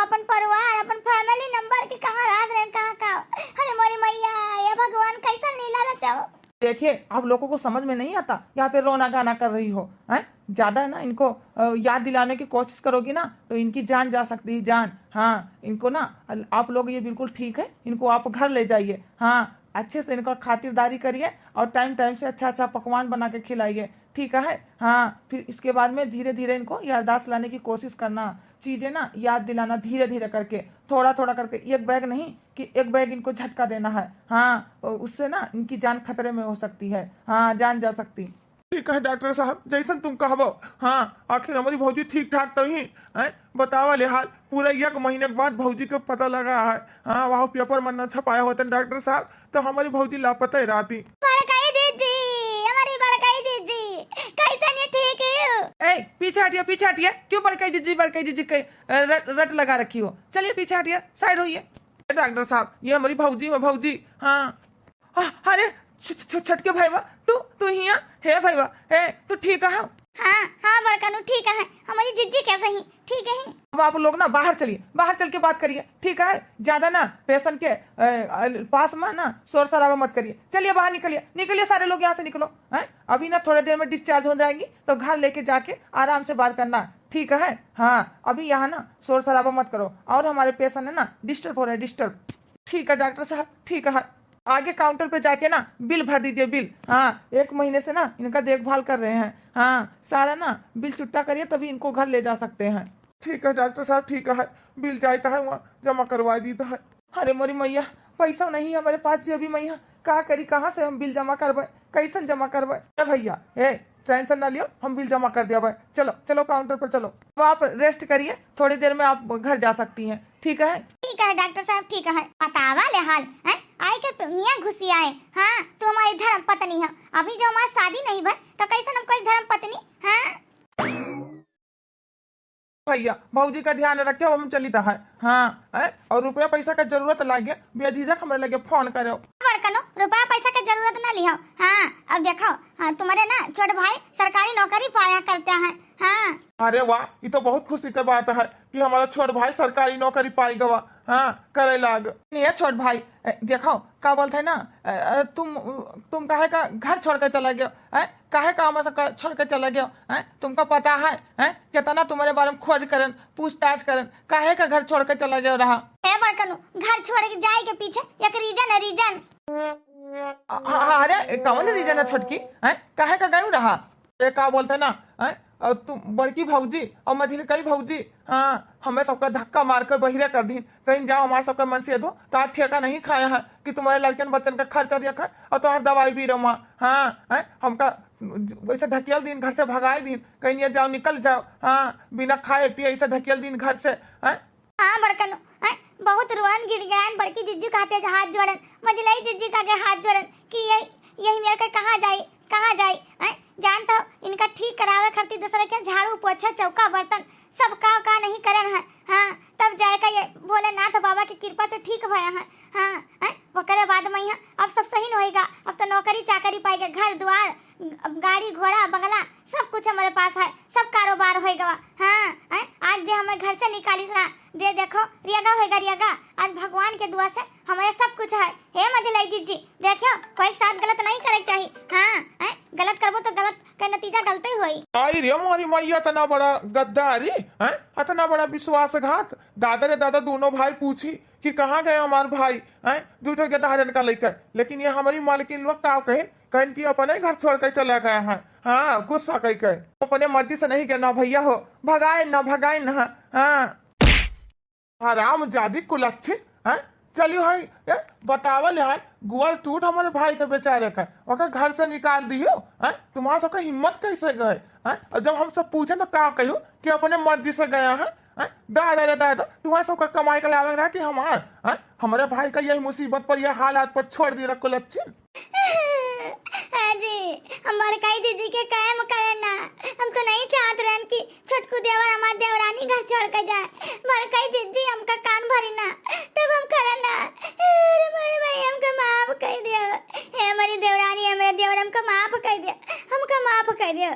अपन परिवार, अपन फैमिली नंबर के कहाँ रात रहे, कहाँ का। अरे मोरी मैया, ये भगवान कैसन लीला रचाओ। देखिए, आप लोगों को समझ में नहीं आता, यहाँ पे रोना गाना कर रही हो, हैं? ज्यादा है ना, इनको अ, याद दिलाने की कोशिश करोगी ना, तो इनकी जान जा सकती है, जान। हाँ, इनको ना, अल-, आप लोग, ये बिल्कुल ठीक है, इनको आप घर ले जाइए। हाँ, अच्छे से इनका खातिरदारी करिए और टाइम टाइम से अच्छा अच्छा पकवान बना के खिलाइए, ठीक है? हाँ, फिर इसके बाद में धीरे धीरे इनको याददाश्त लाने की कोशिश करना, चीजें ना याद दिलाना धीरे धीरे करके, थोड़ा थोड़ा करके, एक बैग नहीं कि एक बैग इनको झटका देना है। हाँ, उससे ना इनकी जान खतरे में हो सकती है। हाँ, जान जा सकती। ठीक है डॉक्टर साहब, जैसन तुम कहबो। हाँ, आखिर हमारी भौजी ठीक ठाक तो ही, हैं? बतावा ले हाल, पूरा एक महीने के बाद भौजी के पता लगा है। हाँ, वहाँ पेपर में न छपाया होता डॉक्टर साहब, तो हमारी भौजी लापता ही रहती। बड़काई जिज्जी, हमारी बड़काई जिज्जी, कैसन ये ठीक हो? ए, पीछे हटिए, पीछे हटिए, क्यों बड़काई जिज्जी, बड़काई जिज्जी के, अ, रट, रट लगा रखी हो? चलिए पीछे हटिए, साइड होइए। डॉक्टर साहब, ये हमारी भौजी है, भौजी। हाँ। आ, अरे, छ-, छ-, छोटके भइवा, तू, तू हियाँ? हे भइवा, हे, तू ठीक है? हाँ, हाँ बड़कनू, ठीक है। हमारी जिज्जी कैसे ही? ठीक है ही। अब आप लोग ना बाहर चलिए, बाहर चल के बात करिए, ठीक है? ज्यादा ना पेशेंट के, अ, अ, पास में ना शोर शराबा मत करिए। चलिए बाहर निकलिए, निकलिए सारे लोग यहाँ से निकलो, हैं? अभी ना थोड़े देर में डिस्चार्ज हो जाएंगी, तो घर लेके जाके आराम से बात करना, ठीक है? हाँ, अभी यहाँ ना शोर शराबा मत करो, और हमारे पेशेंट है ना डिस्टर्ब हो रहे हैं, डिस्टर्ब। ठीक है डॉक्टर साहब, ठीक है। आगे काउंटर पे जाके ना बिल भर दीजिए, बिल। हाँ, एक महीने से ना इनका देखभाल कर रहे हैं। हाँ, सारा ना बिल चुकता करिए, तभी इनको घर ले जा सकते हैं। ठीक है डॉक्टर साहब, ठीक है, बिल जाता है वहाँ जमा करवा दीता है। अरे मोरी मैया, पैसा नहीं है हमारे पास जेबी मैया, का करी, कहाँ से हम बिल जमा करबे, कैसन जमा करबे? ए भैया, ए, टेंशन ना लियो, हम बिल जमा कर देबे। चलो, चलो काउंटर पर चलो। अब आप रेस्ट करिए, थोड़ी देर में आप घर जा सकती हैं, ठीक है? ठीक है डॉक्टर साहब, ठीक है। बतावा ले हाल, हैं? आए के प-, मियाँ घुसी आए। हाँ, तू हमारी धर्म पत्नी है। अभी जो हमारी शादी नहीं भय, तो कैसन हम कोई धर्म पत्नी? हाँ? भैया, भौजी का ध्यान रखे, हम चलित है। हाँ, हैं? और रुपया पैसा का जरूरत लागे, बेझिझक हमारे लगे फोन करो। बड़कनो, रुपया पैसा के जरूरत ना लिहो। हाँ, अब देखो, हाँ, तुम्हारे ना छोट भाई सरकारी नौकरी पाया करते हैं। हाँ। अरे वाह, ये तो बहुत खुशी के बात है कि हमारा छोट भाई सरकारी नौकरी पाई गवा। हाँ, करे लाग। नहीं है छोट भाई, ए, देखो, का बोलते हैं ना, ए, ए, तुम, तुम काहे का घर छोड़ के चला गयो, हैं? काहे का हमारे सबका छोड़ के चला गयो, हैं? तुमका पता है, हैं? कितना तुम्हारे बारे में खोज करन, पूछताछ करन, काहे का घर छोड़ के चला गयो रहा? ए बड़कनू, घर छोड़ के जाए के पीछे एक रीजन है, रीजन। आ, आ, अरे, कौन रीजन है छोटकी, हैं? काहे का गयो रहा? ए, का बोलते ना, हैं? और तुम बड़की भौजी और मझिलकई भौजी, हाँ, हमें सबका धक्का मार कर बहिरे कर दीन। कहीं जाओ, हमारे सबका मन से दो, तो आप ठेका नहीं खाया है कि तुम्हारे लड़कन बच्चन का खर्चा दिया खाए और तुम्हारे दवाई भी रवा। हाँ, हैं? हमका वैसे ढकेल दीन, घर से भगाई दीन, कहीं ये जाओ, निकल जाओ, हाँ, बिना खाए पिए ऐसे ढकेल दीन घर से, हैं? हाँ बड़कनो, हैं? बहुत रोअन गिड़गिड़ान, बड़की जिज्जी का हाथे हाथ जोड़न, मझिलई जिज्जी का आगे हाथ जोड़न कि यही, यही मेरे के कहाँ जाई, कहाँ जाई, हैं? जान तो इनका ठीक करावे खातिर दूसरे के झाड़ू, पोछा, चौका, बर्तन सब का, का नहीं करन है। हाँ, तब जाए का ये भोलेनाथ बाबा की कृपा से ठीक भया है। हाँ, हैं? ओकरे बाद में यहाँ अब सब सही न होएगा। अब तो नौकरी चाकरी पाएगा, घर द्वार, अब गाड़ी घोड़ा बंगला सब कुछ हमारे पास है, सब कारोबार होएगा। हाँ, हैं? आज दे हमें घर से निकालिस ना, दे देखो, रियगा होएगा, रियगा। आज भगवान के दुआ से हमारे सब कुछ है। हे मझिलई जिज्जी, देखो, कोई के साथ गलत नहीं करे के चाही। हाँ, हैं? गलत करबो तो गलत का नतीजा गलते होई। आई रे मोरी मैया, इतना बड़ा गद्दारी, हैं? इतना बड़ा विश्वासघात। दादा रे दादा, दोनों भाई पूछी कि कहाँ गए हमार भाई, हैं? झूठो के धारन का लेकर। लेकिन ये हमारी मालकिन लोग का कहे, कहन कि अपने घर छोड़ के चला गया है। हाँ, गुस्सा कह के। अपने मर्जी से नहीं गया ना भैया हो, भगाए ना, भगाए ना। हाँ। हराम जादी कुलच्छिन, हैं? चलियो है, ए, बतावल यार, गोड़ टूट हमारे भाई के बेचारे का, ओकर घर से निकाल दियो, हैं? तुम्हारा सबका हिम्मत कैसे गए, हैं? और जब हम सब पूछे तो का कहियो कि अपने मर्जी से गया है, हैं? दादा रे दादा, तुम्हारे सबका कमाई के लावे रहा कि हमार, हैं? हमारे भाई का यही मुसीबत पर, यह हालात पर छोड़ दिया कुलच्छिन। हाँ जी, हम बड़काई दीदी के कायम करे ना, हम तो नहीं चाहत रहन कि छोटकू देवर हमार देवरानी घर छोड़ के जाए। बड़काई जिज्जी हमका कान भरी ना, तब हम करन ना। अरे मोरे भाई, हमका माफ कर दियो। हे हमारी देवरानी, हमारे देवर, हमका माफ कर दियो, हमका माफ कर दियो।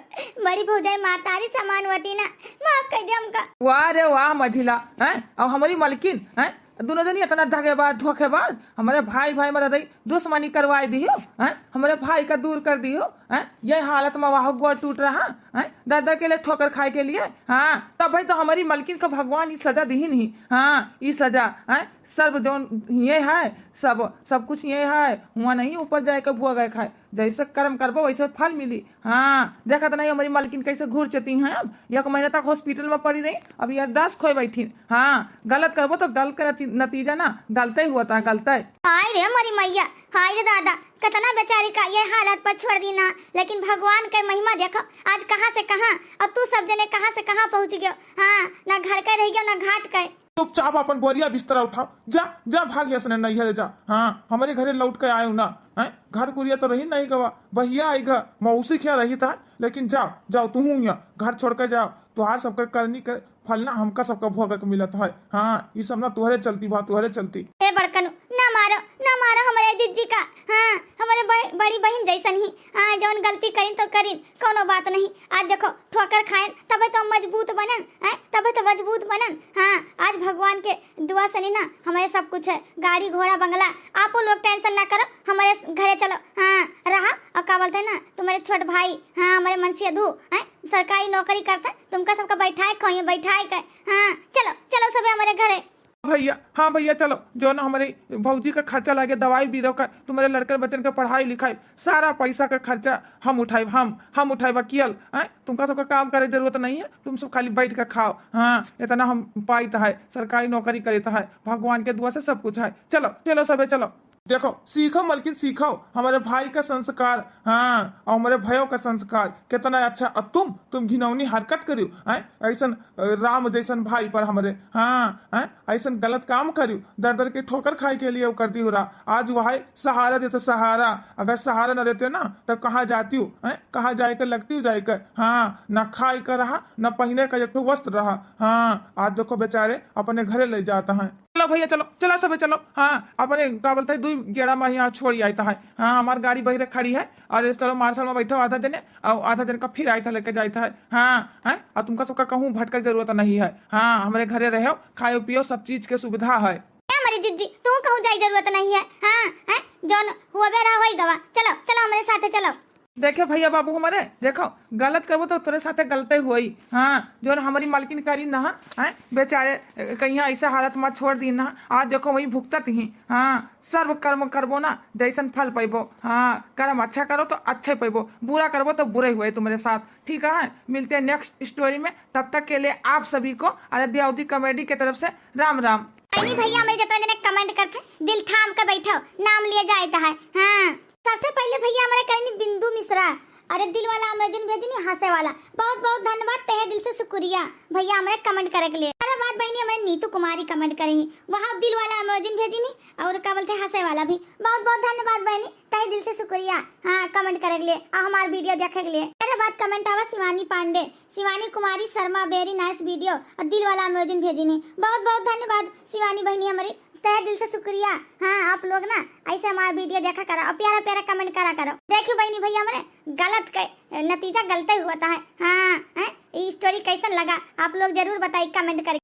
बड़ी भौजाई मातारी समान होती ना, माफ कर दियो हमका। वाह रे वाह मझिला, हैं? और हमारी मलकिन, हैं? दोनों जनी इतना धगेबाज, धोखेबाज, हमारे भाई, भाई में दादा दुश्मनी करवाई दियो, हैं? हमारे भाई का दूर कर दियो, हैं? ये हालत में वाह गोड़ टूट रहा, हैं? दर दर के लिए ठोकर खाए के लिए, हाँ, तब भाई तो हमारी मलकिन का भगवान ई सजा दिहिन ही, हाँ, ई सजा, हैं? सर्व जौन ये है, सब, सब कुछ ये है, हुआ नहीं ऊपर जाए के भुआ गए खाए, जैसे कर्म करबो वैसे फल मिली। हाँ, देखत नहीं हमारी मलकिन कैसे घुरचती हैं। अब एक महीने तक हॉस्पिटल में पड़ी रही, अब याददाश्त खोए बैठी। हाँ, गलत करबो तो गलत के नती-, नतीजा ना गलते ही होता है, गलते। हाय रे हमारी मैया, हाय रे दादा, कितना बेचारी का ये हालत पर छोड़ दी ना। लेकिन भगवान के महिमा देखो, आज कहाँ से कहाँ और तू सब जने कहाँ से कहाँ पहुँच गयो। हाँ, ना घर के रह गयो ना घाट के। चुपचाप अपन बोरिया बिस्तरा उठाओ, जा, जा, भाग यहाँ से नैहरे जा। हाँ, हमारे घरे लौट के आयो ना, हैं? घर कुरिया तो रही नहीं गवा, भैया आई घर, मौसी क्या रही था, लेकिन जाओ, जाओ, तू हूँ यहाँ, घर छोड़ के जाओ। तोहार सबके करनी के फल ना हमका सबका भोगे के मिलत है। हाँ, ई सब ना तोहरे चलती बा, तोहरे चलती। ए बड़कनू, ना मारो, ना मारो हमरे जिज्जी का। हाँ, हमरे बह-, बड़ी बहिन जैसन ही। हाँ, जौन गलती करिन तो करिन, कौनो बात नहीं। आज देखो, ठोकर खाएन, तबे तो मजबूत बनन, हैं? तबे तो मजबूत बनन। हाँ, आज भगवान के दुआ से नहीं ना, हमरे सब कुछ है, गाड़ी, घोड़ा, बंगला। आपो लोग tension ना करो, हमरे घरे चलो। हाँ, रहा, और का बोलते हैं ना, तुम्हारे छोट भाई, हाँ, हमरे मनसेधू, हैं? सरकारी नौकरी करते, तुमका सबका बैठाए खोइए, बैठाए के। हाँ, चलो, चलो सबे हमरे घरे। भैया, हाँ भैया, चलो, जौन हमरे भौजी का खर्चा लागे, दवाई बीरो का, तुम्हारे लड़कन बच्चन का पढ़ाई लिखाई, सारा पैसा का खर्चा हम उठाइब, हम, हम उठाइब अकेल, हैं? तुमका सबका काम करे जरूरत नहीं है, तुम सब खाली बैठ के खाओ। हाँ, इतना हम पाइत है, सरकारी नौकरी करित है, भगवान के दुआ से सब कुछ है। चलो, चलो सबे चलो। देखो, सीखो मलकिन, सीखो हमरे भाई का संस्कार, हाँ, और हमरे भयो का संस्कार, कितना अच्छा। और तुम, तुम घिनौनी हरकत करियो, हैं? ऐसन, अ, राम जैसन भाई पर हमरे, हाँ, हैं? ऐसन गलत काम करियो, दर दर के ठोकर खाए के लिए वो करती हो रहा। आज वह सहारा देते, सहारा, अगर सहारा न देते ना, तब कहाँ जाती हो, हैं? कहाँ जाए के लगती हो जाए के? हाँ, न खाए का रहा, न पहिने का एक ठो वस्त्र रहा। हाँ, आज देखो बेचारे अपने घरे ले जाता है। चलो भैया, चलो, चला सबे चलो। हाँ, अपने का बोलते हैं, दुई गेड़ा में यहाँ छोड़ आइत है। हाँ, हमार गाड़ी बहिरे खड़ी है और इस तरह मार्शल में बैठो आधा जने और आधा जन का फिर आइत है, लेके जाइत है। हाँ, हैं? और तुमका सबका कहूँ भटके जरूरत नहीं है। हाँ, हमरे घरे रहो, खाओ पियो, सब चीज के सुविधा है। क्या मरी जिज्जी, तू कहूँ जाए जरूरत नहीं है। हाँ, हैं? जौन हुआ बे रहा वही गवा। चलो, चलो हमरे साथे चलो। देखे भैया बाबू हमरे, देखो, गलत करबो तो तोरे साथे गलते होई। हाँ, जौन हमारी मालकिन करी ना, हैं, बेचारे, अ, कहीं ऐसे हालत में छोड़ दी ना। आज देखो वही भुगतत ही। हाँ, सर्व कर्म करबो ना, जैसन फल पैबो। हाँ, कर्म अच्छा करो तो अच्छे पैबो, बुरा करबो तो बुरे हुए तुम्हारे साथ। ठीक है, मिलते हैं next story में। तब तक के लिए आप सभी को आराध्या अवधी comedy के तरफ से राम राम। अरे भैया, हमरे जितना जने comment करते, दिल थाम के बैठो, नाम लिए जाइत है। हाँ। सबसे पहले भैया हमरे करेनी बिंदु मिश्रा, अरे दिल वाला emoji भेजनी, हंसे वाला, बहुत बहुत धन्यवाद, तहे दिल से शुक्रिया भैया हमरे comment करे के लिए। अरे बाद बहिनी हमरे नीतू कुमारी comment करी, वहाँ दिल वाला emoji भेजनी और का बोलते हंसे वाला भी। बहुत बहुत धन्यवाद बहिनी, तहे दिल से शुक्रिया, हाँ, comment करे के लिए और हमार video देखे के लिए। अरे बाद comment आवा शिवानी पांडे, शिवानी कुमारी शर्मा, very nice video और दिल वाला emoji भेजनी। बहुत बहुत धन्यवाद शिवानी बहिनी हमरी, तहे दिल से शुक्रिया। हाँ, आप लोग ना ऐसे हमारा video देखा करा और प्यारा प्यारा comment करा करो। देखियो बहिनी भैया हमरे गलत के नतीजा गलते हुआ था है। हाँ, हैं? ई story कैसन लगा आप लोग जरूर बताई comment करके।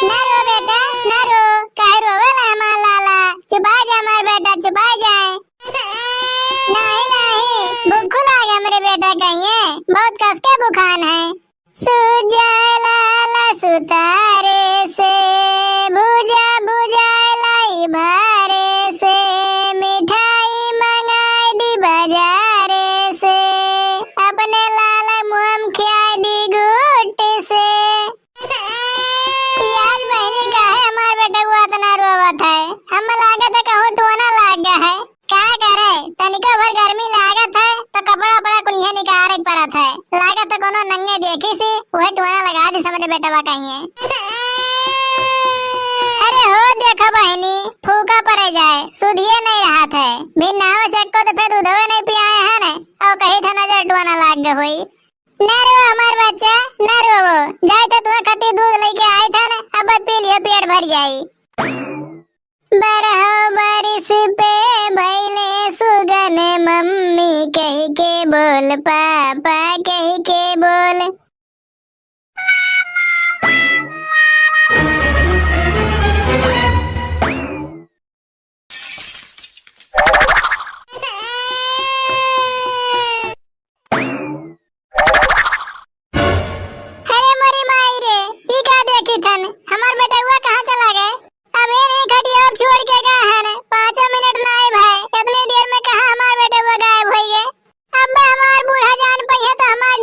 ना रो बेटा, ना रो, काहे रोवेला हमार लाला? चुपाइ जा हमार बेटा, चुपाइ जाए। नहीं, नहीं, भूख लागे हमरे बेटा कहिए, बहुत कस के भुखान है। सुजाला ला सुतारे से, भुजा भुजाला ई भारे से, मिठाई मंगाई दी बाजारे से, अपने लाला मुहम खियाई दी गुट से। यार बहिनी, काहे हमार बेटवा इतना रोवत है? हम लागत है कहूँ टोना लाग गया है। का करे, तनिको भर गर्मी लागत है, तो कपड़ा उपड़ा कुलिहे निकारे के पड़त है। लागत है कोनो नंगे देखी सी, उहे टोना लगा दी हमरे बेटवा कहिए। अरे हो देखो बहिनी, फूका पड़े जाए, सुधिए नहीं रहत है। बिन नहावे से एको तो फिर दूधवे नहीं पियाए है न, और कही था नजर टोना लाग गए होई। ना रो हमार बच्चा, ना रोवो। जाए तो तुम्हें खातिर दूध लेके आए था ना, अब पी लियो, पेट भर जाई। बरहो बारिश पे भैले सुगन, मम्मी कह के बोल, पापा कह के बोल। अरे मोरी माई रे, ई का देखी थन, हमार बेटउआ कहाँ चला गए? अब ये नहीं खटिया छोड़ के गए हैं, पाँचों मिनट ना आए भाई, इतनी देर में कहाँ हमार बेटउआ गायब हो गए? अब हमार बूढ़ा जान पइहे तो हमार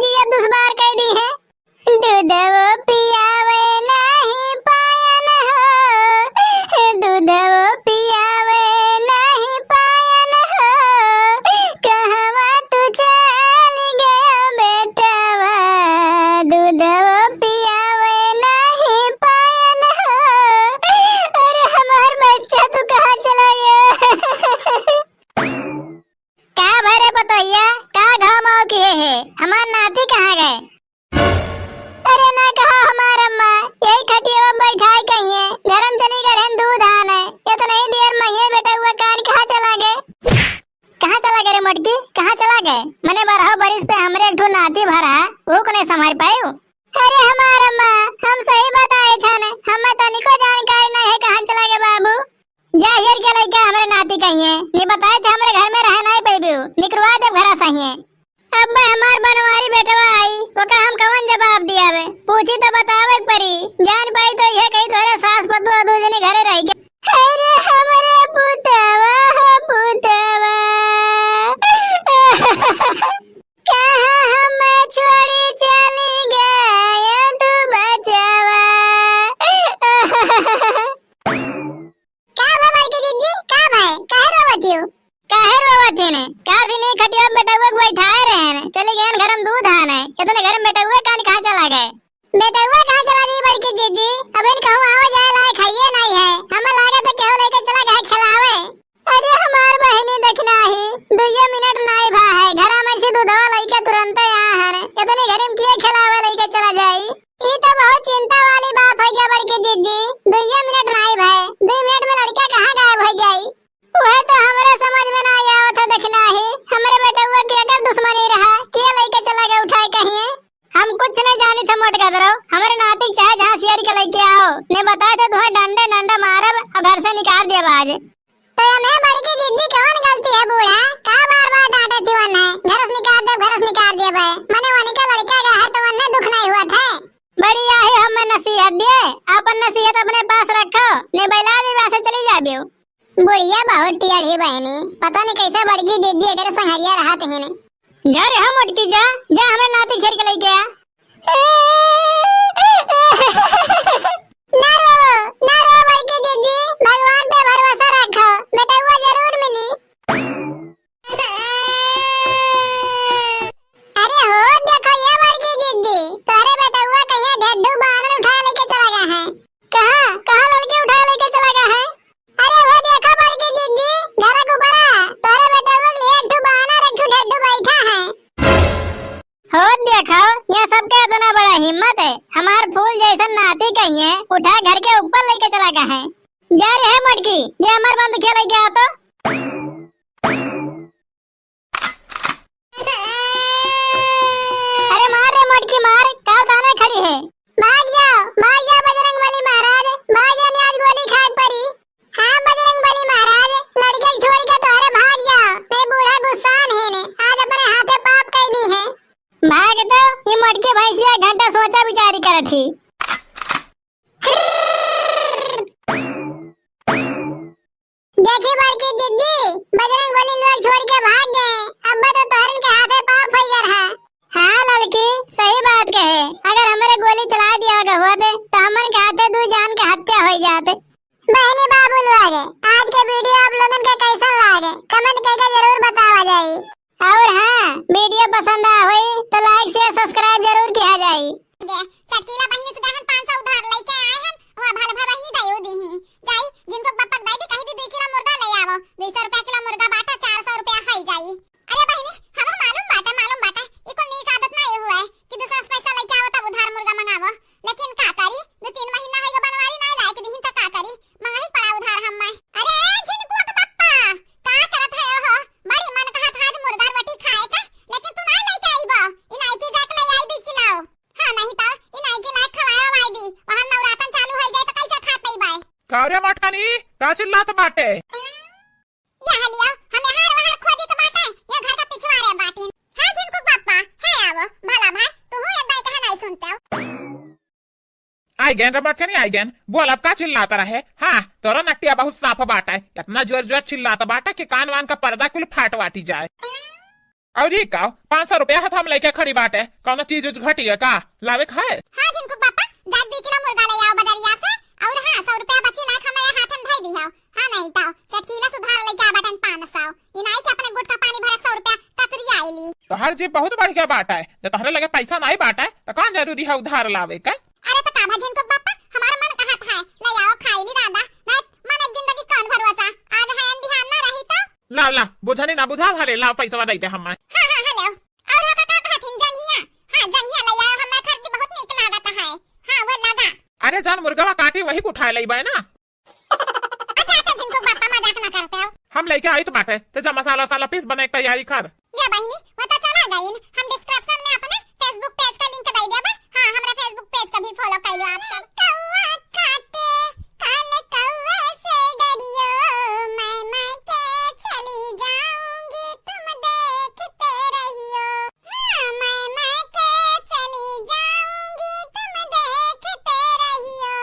नाती कहाँ गए? अरे ना कहा हमार अम्मा, यही खटिया में बैठाए कहिए, घर में चली गए हैं दूध आने। इतने ही देर में ये बेटउआ कान कहाँ चला गए? कहाँ चला गए रे मोटकी, कहाँ चला गए? मने बारह बरिस पे हमरे एक ठो नाती भरा है, वो को नहीं संभाल पायू? अरे हमार अम्मा, हम सही बताए थे न, हमें तनिको जानकारी नहीं है कहाँ चला गए बाबू। जा हेर के लइका हमरे नाती कहिए, ये बताए थे हमरे घर में रहे नहीं पैबू, निकरवा देब घरा सहिए। अब हमार बनवारी बेटवा आई, ओका हम कवन जवाब दियावे? पूछी तो बतावे के परी, जान पाई तो ये कही तोरे सास पतोह दू जने घरे रह गए। अरे हमरे पुतवा हो पुतवा, कहाँ हमें छोड़ी चली गए तू बचवा। का भा बड़की दीदी, का भाई, काहे रोवत हो? काहे रोवत है ने? का दिन एक खटिया पे बेटउआ के बैठाए रहे ने, चली गए घर में दूध आने, इतने घर में बेटउआ कान कहाँ चला गए? बेटउआ कहाँ चला गई बड़की दीदी? अब इन कहूँ आवे जाए लायक है ये नहीं है, हमें लागत है केहू लेके चला गए खिलावे। अरे हमार बहिनी देखना ही, दुइये मिनट नाई भा है, घरा में से दूधवा लइके तुरंते आ हन। इतनी घरे में किए खिलावे लइके चला जाई? ई तो बहुत चिंता वाली बात हो गया बड़की दीदी। दुइये मिनट नाई भा, दुई मिनट में लड़का कहाँ गायब हो जाई? वह तो हमरे समझ में ना आवत है देखना ही, हमरे बेटउआ के अगर दुश्मनी रहा, के लइके चला गए उठाए कहिए? हम कुछ नहीं जानी थे मोट गदरो, हमरे नाती के चाहे जहाँ सियर के लइके आओ, ने बताए थे तुम्हें डंडे डंडे मारब और घर से निकाल दिया आज। तो ये मैं बड़की दीदी कवन गलती है बूढ़ा? का बार बार डांटे थी वन्ने? घर से निकाल दे, घर से निकाल दे बे। मने वन्ने का लड़का का है तो वन्ने दुख नहीं हुआ थे। बड़ी आही हमें नसीहत दिए, अपन नसीहत अपने पास रखो, ने बैला भी वहाँ से चली जाबियो। बुढ़िया बहुत टेढ़ी बहनी, पता नहीं कैसे बड़की दीदी अगर संघरिया रहत ही ने। जा रे हम उठ के जा, जा हमें नाती घेर के लेके आ। ना रो, ना रो बड़की दीदी, भगवान पे भरोसा रखो, बेटउआ जरूर मिली। अरे हो, देखो ये बड़की दीदी, तोरे बेटउआ कहिया ढेड्डू बानर उठा लेके चला गया है। कहाँ, कहाँ लड़के उठा लेके चला गया है? अरे वो देखो बड़की दीदी, घर के ऊपर आ, तोरे बेटउआ के लिए एक ठो बानर, एक ठो ढेड्डू बैठा है। हो देखो, ये सबके इतना बड़ा हिम्मत है, हमार फूल जैसन नाती कहिए उठा घर के ऊपर लेके चला गया है। जा रे है मोटकी, ये हमार बंदूकिया लेके आ तो। अरे मार रे मोटकी मार, का ताने खड़ी है? भाग जाओ, भाग जाओ बजरंग बली महाराज, भाग जाओ, आज गोली खाए पड़ी। हाँ बजरंग बली महाराज, लड़के छोड़ के तोहरे भाग जाओ, नहीं बूढ़ा गुस्सान है ने, आज अपने हाथे पाप कैनी है। भाग तो, ये मोटकी भैंसिया घंटा सोचा विचारी करत ही। देखी बड़की दीदी, बजरंग बली लोग छोड़ के भाग गए, अब तो तोहरन के हाथे पाप होई गए रहा। हाँ लड़की, सही बात कहे, अगर हमरे गोली चला दिया गए होत, तो हमन के हाथे दू जान के हत्या होई जात। बहनी बाबू लोग, आज के video आप लोगन के कैसन लागे, comment करके जरूर बतावा जाई। और हाँ, video पसंद आ होई तो like, share, subscribe जरूर किया जाई। चटकीला बहिनी से गहन पाँच सौ उधार लेके आए हैं, वह भल भल बहिनी दयो दीही। जाई, जिनको बप्पक दे दी, कही दी, "दू किलो मुर्गा ले आवो, दू सौ रुपया किलो मुर्गा बाटा, चार सौ रुपया होई जाई।" अरे बहिनी, हमें मालूम बाटे, मालूम बाटे, ई कुल नीक आदत ना ये हुआ है कि दूसरा से पैसा लेके आवो तब उधार मुर्गा मंगावो। लेकिन का करी, दो तीन महीना है ये बनवारी नहीं लायक दीहिन तो का करी, मंगही पड़ा उधार हम्मे। अरे झिनकुआ के पप्पा, का करत है ओहो? बड़ी मन कहत है आज मुर्गा रोटी खाए का, लेकिन तू ना लेके आईबो। ई नाई के जाके ले आई दी खिलाओ। हाँ, नहीं तो ई नाई के लायक खवाए वाए दी। वहाँ नवरातन चालू हो जाए तो कैसे खा पईबे? का रे मटकनी, का चिल्लात बाटे? या हलिया, हम यहाँ वहाँ खोजित बाटे, ये घर का पिछवारे बाटिन। हाँ झिनकुआ के पप्पा, है आवो, भला भाई, तू हूँ एक दाई कहे नहीं सुनते हो। आई गैन रे मटकनी, आई गैन। बोल, अब का चिल्लात रहे? हाँ, तोरा नटिया बहुत साफ बाटे। इतना जोर जोर चिल्लात बाटे कि कान वान का पर्दा कुल फाट वाटी जाए। और ये का, पाँच सौ रुपया हाथ हम लेके खड़ी बाटे, कौनो चीज उज घटी है का? लावे खाए? हाँ झिनकुआ के पप्पा, जा दू किलो मुर्गा ले आओ बजरिया से, और हाँ, सौ रुपया बची लायक हमारे हाथ में धई दियो। हाँ नहीं तो चटकीला सुधार लेके आ बटन पाँच सौ। ई नाई के अपने गुट का पानी भरक सौ रुपया कतरी आईली। तोहर जेब बहुत बढ़िया बाटे, जब तोहरे लगे पैसा नहीं बाटे तो कौन जरूरी है उधार लावे का? अरे तो का भा झिनकुआ के पप्पा, हमार मन कहत है, ले आओ खाई ली दादा, नहीं मन एक जिंदगी कौन भरोसा, आज है अन बिहान ना रही तो। लाओ, लाओ, बुझनी ना बुझाओ, हले लाओ पैसा दे दे हमें। हाँ, हाँ, हेलो, और हो का, का कहत हिन जंगिया? तन मुर्गवा काटी वही को उठाए लइबे ना। अच्छा, अच्छा, झिनकू बापा मजाक ना करते हो। हम लइके आइत बाटे, ते जा मसाला वसाला पीस, बने के तैयारी कर। या बहिनी, वो तो चला गइन, हम description में अपने Facebook page का link दे देबे। हाँ, हमरा Facebook page का भी follow कर लो आप सब। कौआ काटे, काले कौए से डरियो, मैं, मैं के चली जाऊंगी, तुम देखते रहियो। हाँ, मैं, मैं के चली जाऊंगी, तुम देखते रहियो।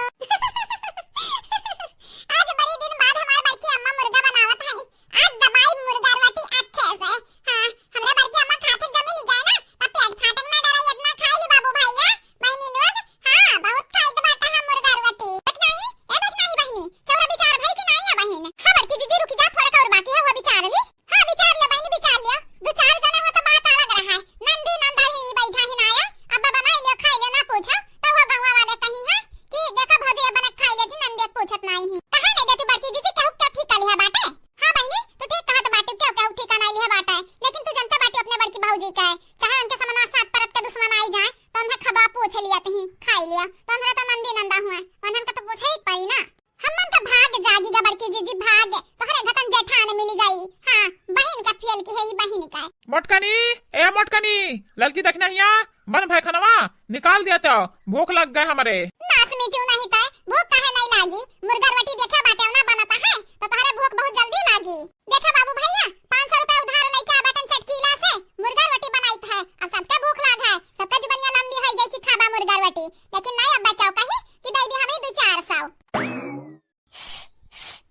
आज बड़ी दिन बाद हमार बड़की अम्मा मुर्गा बनावत है। आज दबाई मुर्गा रोटी अच्छे से। हाँ, हमरा बड़की अम्मा खाते जमी ली जाए ना, तब पेट फाटे के ना डराई, इतना खाई ली बाबू भैया, बहिनी लोग। हाँ, बहुत खाइत बाटे हम मुर्गा रोटी। देख नाही, ए देख नाही बहिनी, चौरा विचार भई कि नाही है बहिन? हाँ बड़की जीजी, रुकी जा, थोड़ा और बाकी है, वो विचार ली। हाँ, विचार लियो बहिनी, विचार लियो। दो चार जने हो तो बात अलग रहा है। नंदी नंदा ही बैठा ही ना आया। अब बनाई लियो, खाई लियो, ना पूछो। तो वो गौवा वाले कही है कि देखो भौजी, ये बने खाई लेती, नंदी पूछत नाही ही। कहा नहीं देती बड़की जीजी, केहू क्या ठीक कर लिया बाटे? हाँ बहिनी, तू ठीक कहत बाटे, केहू केहू ठीक नहीं लिया बाटे। लेकिन तू जनता बाटे अपने बड़की भौजी का है। चाहे उनके समनवा सात परत के दुश्मन आई जाए, तो उन्हें खबा पूछ लिया तही, खाई लिया। तो उन्हें तो नंदी नंदा हुआ, उन्हें का तो पूछे ही पड़ी ना। हमन का भाग जागी गा बड़की जीजी, भाग। तोहरे घतन जेठान मिली गई। हाँ, बहिन का फेल की है, ई बहिन का। मोटकनी, ए मोटकनी, ललकी देखना हिया, बन भय खनवा, निकाल दिया तो, भूख लग गए हमरे। नास मिट्यू नहीं तय, भूख काहे नहीं लागी? मुर्गा रोटी देखे बाटे ना बनता है, तो तोहरे भूख बहुत जल्दी लागी। देखा बाबू भैया, पाँच सौ रुपया उधार लेके आ बाटन चटकीला से, मुर्गा रोटी बनाइत है। अब सबके भूख लाग है, सबका जुबनिया लंबी होई गई कि खाबा मुर्गा रोटी, लेकिन नहीं अब्बा क्या कही कि दे दी हमें दो चार सौ।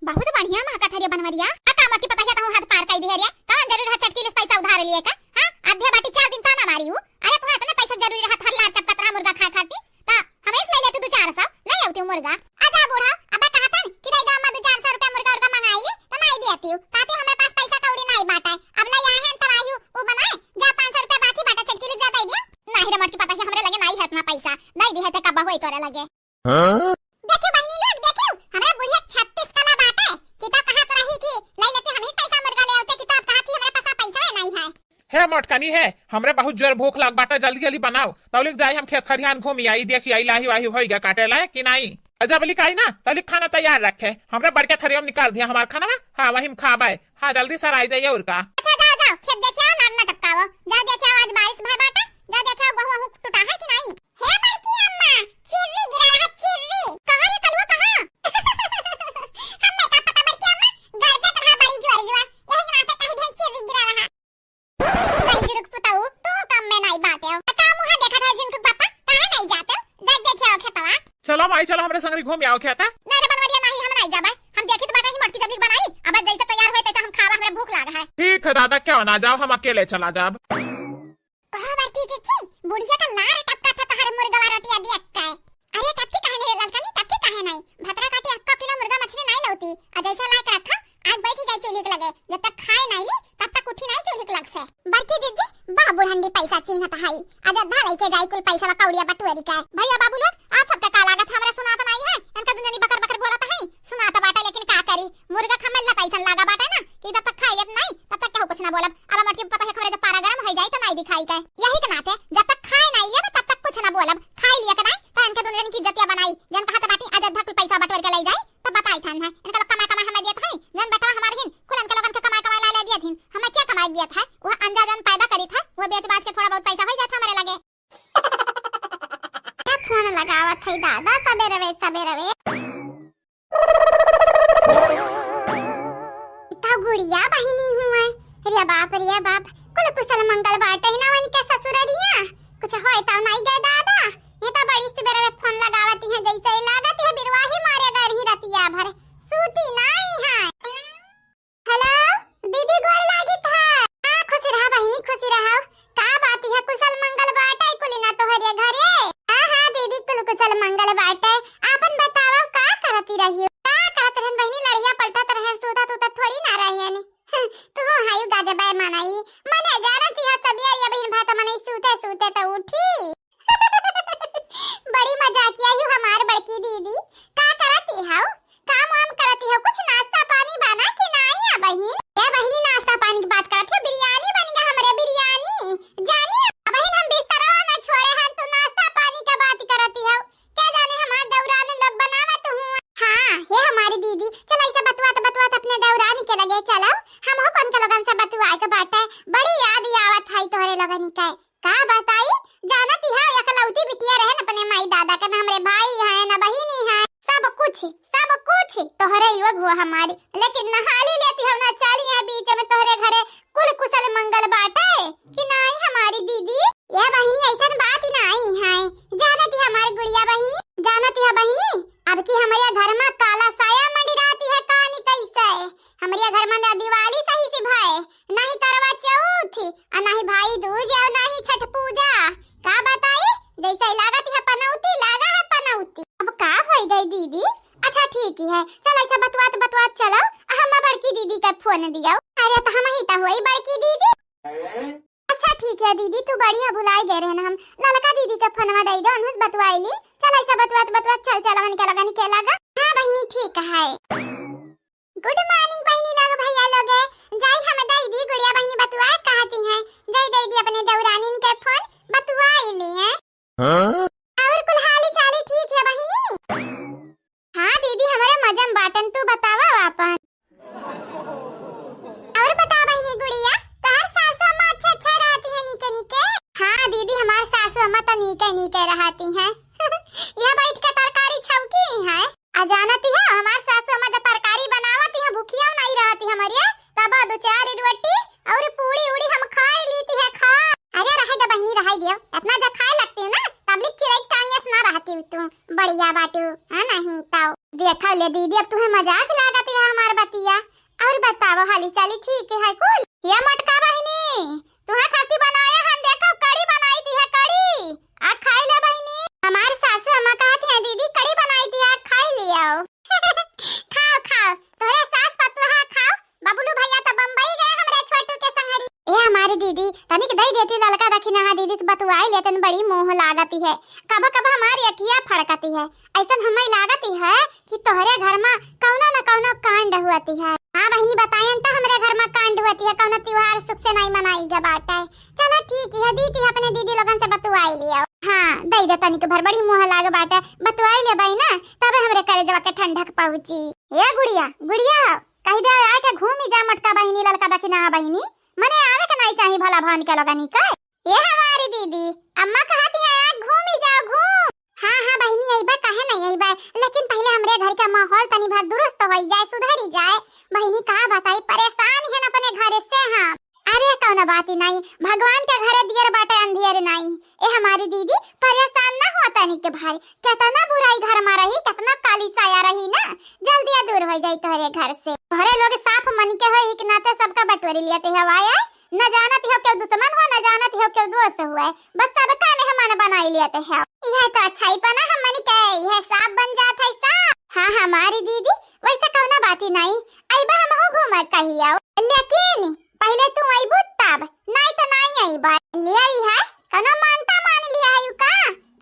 बहुत बढ़िया महकत हरिया बनवरिया। आ का मोटी पतहिया कहूँ हाथ पार कई दिहे रे? कौन जरूरी रहा चटकीले से पैसा उधार लिए का? हाँ? आधे बाटी चार दिन ताना मारी हूँ। अरे तुहे इतने पैसा जरूरी रहा, हर लार चपकत रहा मुर्गा खाए खाती। ता हमें से ले ले तू दो चार सौ, ले आती हूँ मुर्गा। आ जा बूढ़ा, अबे कहतन कि दे दो अम्मा दो चार सौ रुपया मुर्गा उर्गा मंगाई, तो नहीं देती हूँ। कहती हमारे पास पैसा कौड़ी नहीं बाटे। अब ले आए हैं तो आई हूँ, वो बनाए, जा पाँच सौ रुपया बाकी बाटे चटकीले जा दे दियो। नहीं रे मोटी पतहिया, हमरे लगे नहीं है इतना पैसा, दे दी है ते कब होई तोरे लगे। हाँ? देखियो बहिनी लोग, देखियो, हमरा बुढ़िया छत्तीस कला बाटे, कि तो कहत रही कि ले लेती हम ही पैसा मुर्गा ले आते, कि तो अब कहत ही हमरा पास पैसा है नहीं है। हे मोटकनी है, हमरे बहुत जोर भूख लाग बाटे, जल्दी जल्दी बनाओ, तौलिक जाई हम खेत खरिहान घूमी आई, देखी आई लाही वाही होई गया काटे लायक कि नहीं। जब लिक आई ना, तौलिक खाना तैयार रखे, हमरे बड़के थरिया में निकाल दिया हमार खाना, हाँ वही में खाबे। हाँ, जल्दी सर आई जाइए और का। अच्छा, जाओ, जाओ, खेत देखे आओ, लार ना टपकाओ। जाओ देखे आओ, आज बारिश भय बाटे, जाओ देखे आओ, गहूँ वहूँ टूटा है कि नहीं। हे बड़की अम्मा, चिर्री गिरा रहा, चिर्री। कहाँ रे कलुआ, कहाँ? हम नहीं का पता बड़की अम्मा, गरजत रहा बड़ी जोर जोर, यही के नाते कहीं ढेर चिर्री गिरा रहा। बड़ी जुरुक पुताऊ, तू काम में नहीं बाटे हो। का मुँह देखा था जिनको पापा, कहाँ नहीं जाते हो? जा देखे आओ खेतवा। चलो माई, चलो हमरे संगरी घूम आओ खेत। नहीं रे बनवरिया, नहीं, हम नहीं जाबे। हम देखी तो बाटे ही मोटकी जब बनाई, अब जैसे तैयार हुए तैसे हम खावा, हमरे भूख लाग है। ठीक है दादा, क्यों ना जाओ, हम अकेले चला जाब। कहो बड़की जीजी, बुढ़िया का लार टपका था तहर मुर्गवा रोटिया देख के। अरे टपकी काहे नहीं रे ललकनी, टपकी काहे नहीं? भतरा काटी अक्का किलो मुर्गा मछली नहीं लौती, आ जैसे लायक रखा, आज बैठी जाए चूल्ही के लगे, जब तक खाए नहीं ली, तब तक उठी नहीं चूल्ही के लग से। बड़की जीजी, बा बुढ़ंडी पैसा चीन्हत हई, आज अद्धा लइके जाई कुल पैसा कौड़िया बटुअरी के। भैया बाबू लोग, आप सबका का लागत, हमरा सुनात नहीं है, इनका दुनिया बकर बकर बोलत है, सुनात बाटे लेकिन का करी, मुर्गा खमेला तैसन लागा बाटे ना कि जब तक खाई लेत नहीं तब तक केहू कुछ ना बोलब। अब मोटकी पता है हमरे जब पारा गरम हो जाई तो नहीं दिखाई के, यही के नाते जब तक खाए नहीं लेब तब तक कुछ ना बोलब। खाई लिया के नहीं तो इनके दुनिया की इज्जतिया बनाई, जन कहत बाटी अयोध्या कुल पैसा बटोर के ले जाई तो बताई थान है, इनका लोग कमाई कमाई हमें देत है, जन बेटवा हमारे हिन कुल इनके लोगन के कमाई कमाई ला ले दिया थीन, हमें क्या कमाई दिया था, वह अंजा जन पैदा करी था, वह बेच बाच के थोड़ा बहुत पैसा हो जाता हमारे लगे। क्या फोन लगावत है दादा सबेरवे सबेरवे। इतना गुड़िया बहिनी हुए। रे बाप रे बाप, कुल कुशल मंगल बाटे ना उनके ससुररिया। कुछ होए तो नहीं गए दादा, ये तो बड़ी सबेरवे फोन लगावती है, जैसे ही लागत है बिरवाही मारे गए रही रतिया भर, सूती नहीं है। हेलो, दीदी गोर लागित है। हाँ, खुशी रहा बहिनी, खुशी रहा। का बात है, कुशल मंगल बाटे कुल ना तोहरे घरे? हाँ, हाँ दीदी, कुल कुशल मंगल बाटे। आपन बतावा, का करती रही? का करत रहन बहिनी, लड़िया पलटत रहे, सूतत उतत थोड़ी ना रहे। तू हायु गाजबे मनई, मन वो हमारी, लेकिन नहाली लेती हम ना, चली है बीच में तोहरे घरे, कुल कुशल मंगल बाटे कि नाई हमारी दीदी? ये बहिनी, ऐसन बात नाई है, जानती है हमारी गुड़िया बहिनी, जानती है बहिनी, अब की हमरे घर में काला साया मंडी रहती है, कहानी कैसे हमरे घर में ना दिवाली सही से भय, नहीं करवा चौथ, और नहीं भाई दूज, और नहीं छठ पूजा। का बताई, जैसे लागत है पनौती, लागा है पनौती। अब का होई गई दीदी? अच्छा ठीक है, चल ऐसा बतुआत बतुआत चलो, हम बड़की दीदी का फोन दियो। अरे तो हम ही तो हुई बड़की दीदी। अच्छा ठीक है दीदी, तू बढ़िया भुलाई गए रहे ना, हम ललका दीदी का फोनवा दे दो, उनसे बतुआई ली। चल ऐसा बतुआत बतुआत चल चल, उनके लगा निकल लगा। हाँ बहिनी ठीक है। गुड मॉर्निंग बहिनी लोग, भैया लोग, जाई हम दे दी गुड़िया बहिनी बतुआ कहती हैं, जाई दे दी अपने दौरानिन के फोन, बतुआई लिए। हाँ? और कुल हाली चाली ठीक है बहिनी? हाँ दीदी, हमरे मजम बाटन, तू बतावा आपन। और बता बहिनी गुड़िया, तोहर सासू अम्मा अच्छा अच्छा रहती है नीके नीके? हाँ दीदी, हमार सासू अम्मा तो नीके नीके रहती हैं। यह बैठ के तरकारी छौकी है। आ जानती है, हमार सासू अम्मा जब तरकारी बनावती है, भुखिया नहीं रहती हमारी, तब दो चार रोटी और पूड़ी उड़ी हम खाई लीती है, खा। अरे रहे दे बहिनी, रहे दियो, इतना जब खाए लगती है ना, तबलिक चिरई टांगे से ना रहती तू, बढ़िया बाटू, हाँ नहीं तो। देखा ले दीदी, अब तुम्हें मजाक लागत है हमार बतिया। और बताओ हाली चाली ठीक है कुल? ये मोटका बहिनी, तुहे खातिर बनाया हम, देखो कड़ी बनाई थी है कड़ी, आ खाई ले बहिनी। हमार सासू अम्मा कहत है दीदी कड़ी बनाई थी है, खाई लियो। खाओ खाओ, तोहरे सास पतोहा खाओ, बबलू भैया तो बम्बई गए हमरे छोटू के संगरी। ए हमारी दीदी, तनिक दई देती ललका दखिना, हाँ दीदी से बतुआई लेतन, बड़ी मोह लागती है, कब कब हमारी अखिया फड़कती है, ऐसन हमें लागती है कि तोहरे घर में कौनो न कौनो कांड हुअती है। हाँ बहिनी, बतायन तो हमरे घर में कांड हुअती है, कौनो त्योहार सुख से नहीं मनाई गए बाटे। चलो ठीक है, दीदी अपने दीदी लोगन से बतुआई लियो। हाँ, दई दे तनिक भर, बड़ी मोह लाग बाटे, बतुआई लेबई ना, तबे हमरे करेजवा के ठंडक पहुँची। ए गुड़िया, गुड़िया, कही दे आके घूमी जा मोटका बहिनी, ललका दखिना बहिनी, मने आवे के नहीं चाही भला भान के लोगनी के। ए हमारी दीदी, अम्मा कहती है, "आज घूमी जाओ, घूम।" हाँ, हाँ बहिनी, अइबा, काहे नहीं अइबा, लेकिन पहले हमरे घर का माहौल तनी भर दुरुस्त होई जाए, सुधरी जाए। बहिनी, का बताई, परेशान है अपने घर से हम। अरे, कौनो बात ही नहीं, भगवान के घरे दियर बाटे, अंधियर नहीं। ए हमारी दीदी, परेशान ना हो तनी के भाई, कितना बुराई घर में रही, कितना काली साया रही ना, जल्दी दूर हो जाई तोहरे घर से। तोहरे लोग साफ मन के हो, एक नाते सबका बटोरी लेते हवाए। न जानत हो केहू दुश्मन हो, न जानत हो केहू दोस्त हुए, बस सबका मेहमान बनाई लेते हो। यह तो अच्छाई पना हमनी के, यह साफ बन जात है साफ। हाँ, हाँ, हमारी दीदी, वैसे कौनो बात ही नहीं, अइबा हमहू घूमे कहियो, लेकिन पहले तू अइबू तब, नहीं तो नहीं अइबा। ले आई है, कौनो मानता मान लिया है यू का?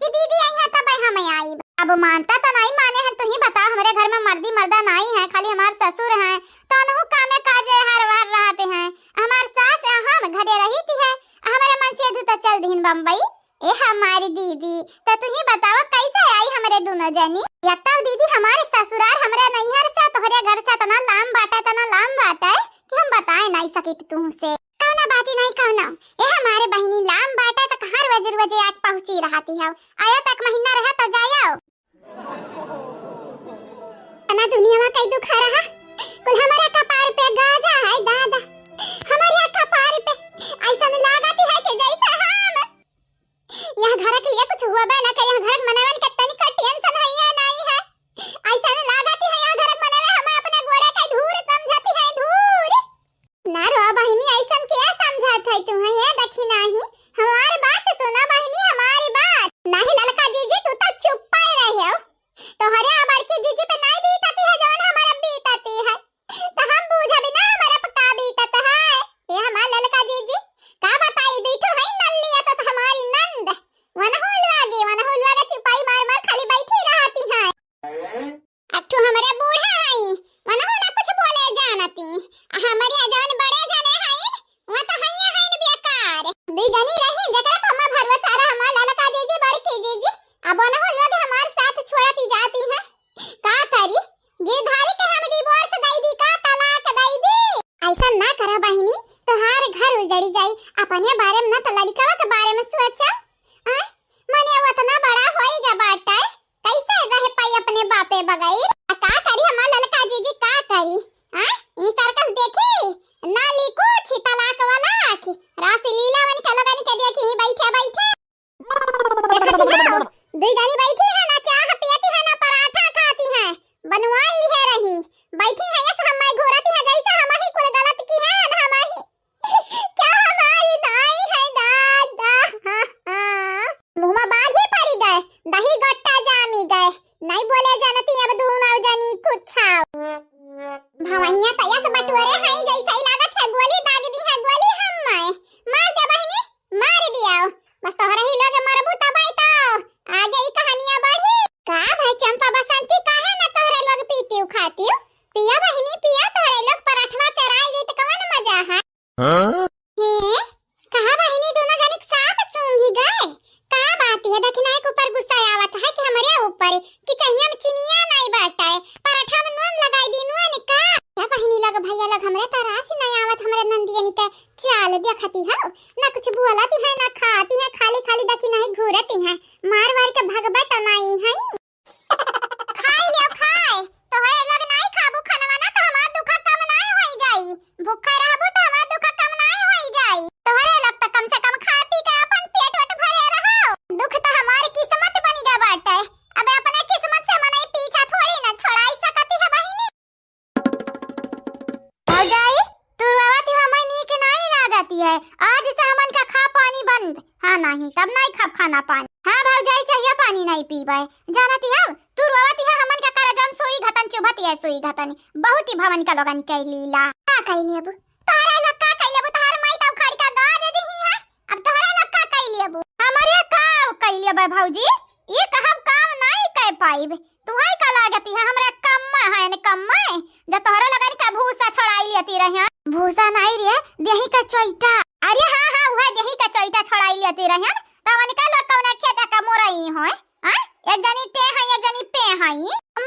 कि दीदी आई है तब हम आई। अब मानता तो नहीं माने हैं, तू ही बताओ, हमरे घर में मर्दी मर्दा नहीं है, खाली हमार ससुर हैं, तो उनहु कामे काजे हर हर रहते हैं। हमार सास हम घरे रही थी है, हमारे मन से तो चल दीन बम्बई। ए हमारी दीदी, तो तू ही बताओ कैसे आई हमरे दोनों जनी? एक तो दीदी हमारे ससुरार हमरे नैहर से तोहरे घर से इतना लाम बाटे, इतना लाम बाटे कि हम बताए नहीं सकित तुमसे। कौनो बात ही नहीं कौनो। ए हमारे बहिनी, लाम बाटे तो कहाँ रोज रोज आके पहुँची रहती है? आया तक महीना रहा तो जाओ। ना दुनिया में कई दुख रहा, कुल हमारे कपार पे गाजा है दादा, हमारे कपार पे ऐसा लागत है कि जैसे हम यहाँ घर के लिए कुछ हुआ बा ना करे, यहाँ घर के मनवन के तनिक टेंशन है या नहीं है, ऐसा लागत है यहाँ घर के मनवे हम अपने गोड़े का धूर समझती है, धूर। ना रो बहिनी, ऐसन क्या समझत है तू? है ये देखी नाही, हमार बात सुना बहिनी, हमारी बात। नाही ललका जीजी, तू तो चुप्पा ही रहे हो। तोहरे आ बड़की जीजी पे नहीं बीतती है जौन हमारा बीतती है, तो हम बूझा बिना हमारा पे का बीतत है। ये हमार ललका जीजी, का बताई, दुई ठो है नल्ली, तो हमारी नंद, वनहु लागे, वनहु मुँह मा बाघी पड़ी गए, दही गट्टा जामी गए, नहीं बोले जानती अब दूनो जनी कुछ। भवहिया तैया से बटोरे हैं, जैसे ही लागत है गोली दाग दी है, गोली हम माए मार दे बहिनी, मार दियाओ। बस तोहरे ही लोग मरबू तब आई तो आगे ई कहानियाँ बढ़ी। का भाई चंपा बसंती, काहे न तोहरे लोग पीती खाती? पिया बहिनी पिया, तोहरे लोग पराठवा से राय जीत कवन मजा है? हाँ? हे, कहा बहिनी दोनों जनिक साथ सूंघी गए? का बात है, दखिनाई के ऊपर गुस्सा आवत है कि हमरे ऊपर कि चहिया में चिनिया नहीं बाटे, पराठा में नून लगाई दी, नून का? क्या बहिनी लोग भैया लोग हमरे तरह से नहीं आवत, हमरे नंदियन के चाल देखती हो, ना कुछ बोलती है ना खाती है, खाली खाली दखिनाई घूरती है, मार वार के भगबत नहीं है। खाई लियो खाए, तोहरे लोग नाई खाबू खनवा ना तो हमार दुख कम नाई होई जाई, भूखा रहबू तो हमार दुख कम नाई होई जाई। तोहरे लोग तो कम से कम खा पी के अपन पेट वट भरे रहो, दुख तो हमार किस्मत बनी गा बाटे। अब अपने किस्मत से मनई पीछा थोड़ी ना छोड़ाई सकती है बहिनी। भौजाई, तू रोवत ही हमें नीक नाई लागत है। आज से हमन का खा पानी बंद। हाँ नहीं, तब नाई खाब खाना पानी। हाँ भौजाई, चाहिए पानी नाई पीबे। जानत ही हो, तू रोवत ही हमन का करजम सुई घतन चुभत है, सुई घतन। बहुत ही भवन का लोगन के लीला। का कई लेबू? तोहरे लोग का कई लेबू? तोहर माई तो उखाड़ का गाज दी ही है। अब तोहरे लोग का कई लेबू? हमरे का कई लेबे भौजी? ये कहब काम नाई कह पाइब। तुहई का लागती है हमरे कम्मा है न कम्मा, जो तोहरे लगन का भूसा छोड़ाई लेती रहे। भूसा नाई रे, देही का चोइटा। अरे हाँ, हाँ, उहे देही का चोइटा छोड़ाई लेती रहे। तवन का लोग कौना खेत का मोरई होए? हाँ? एक जनी टे है, एक जनी पे है।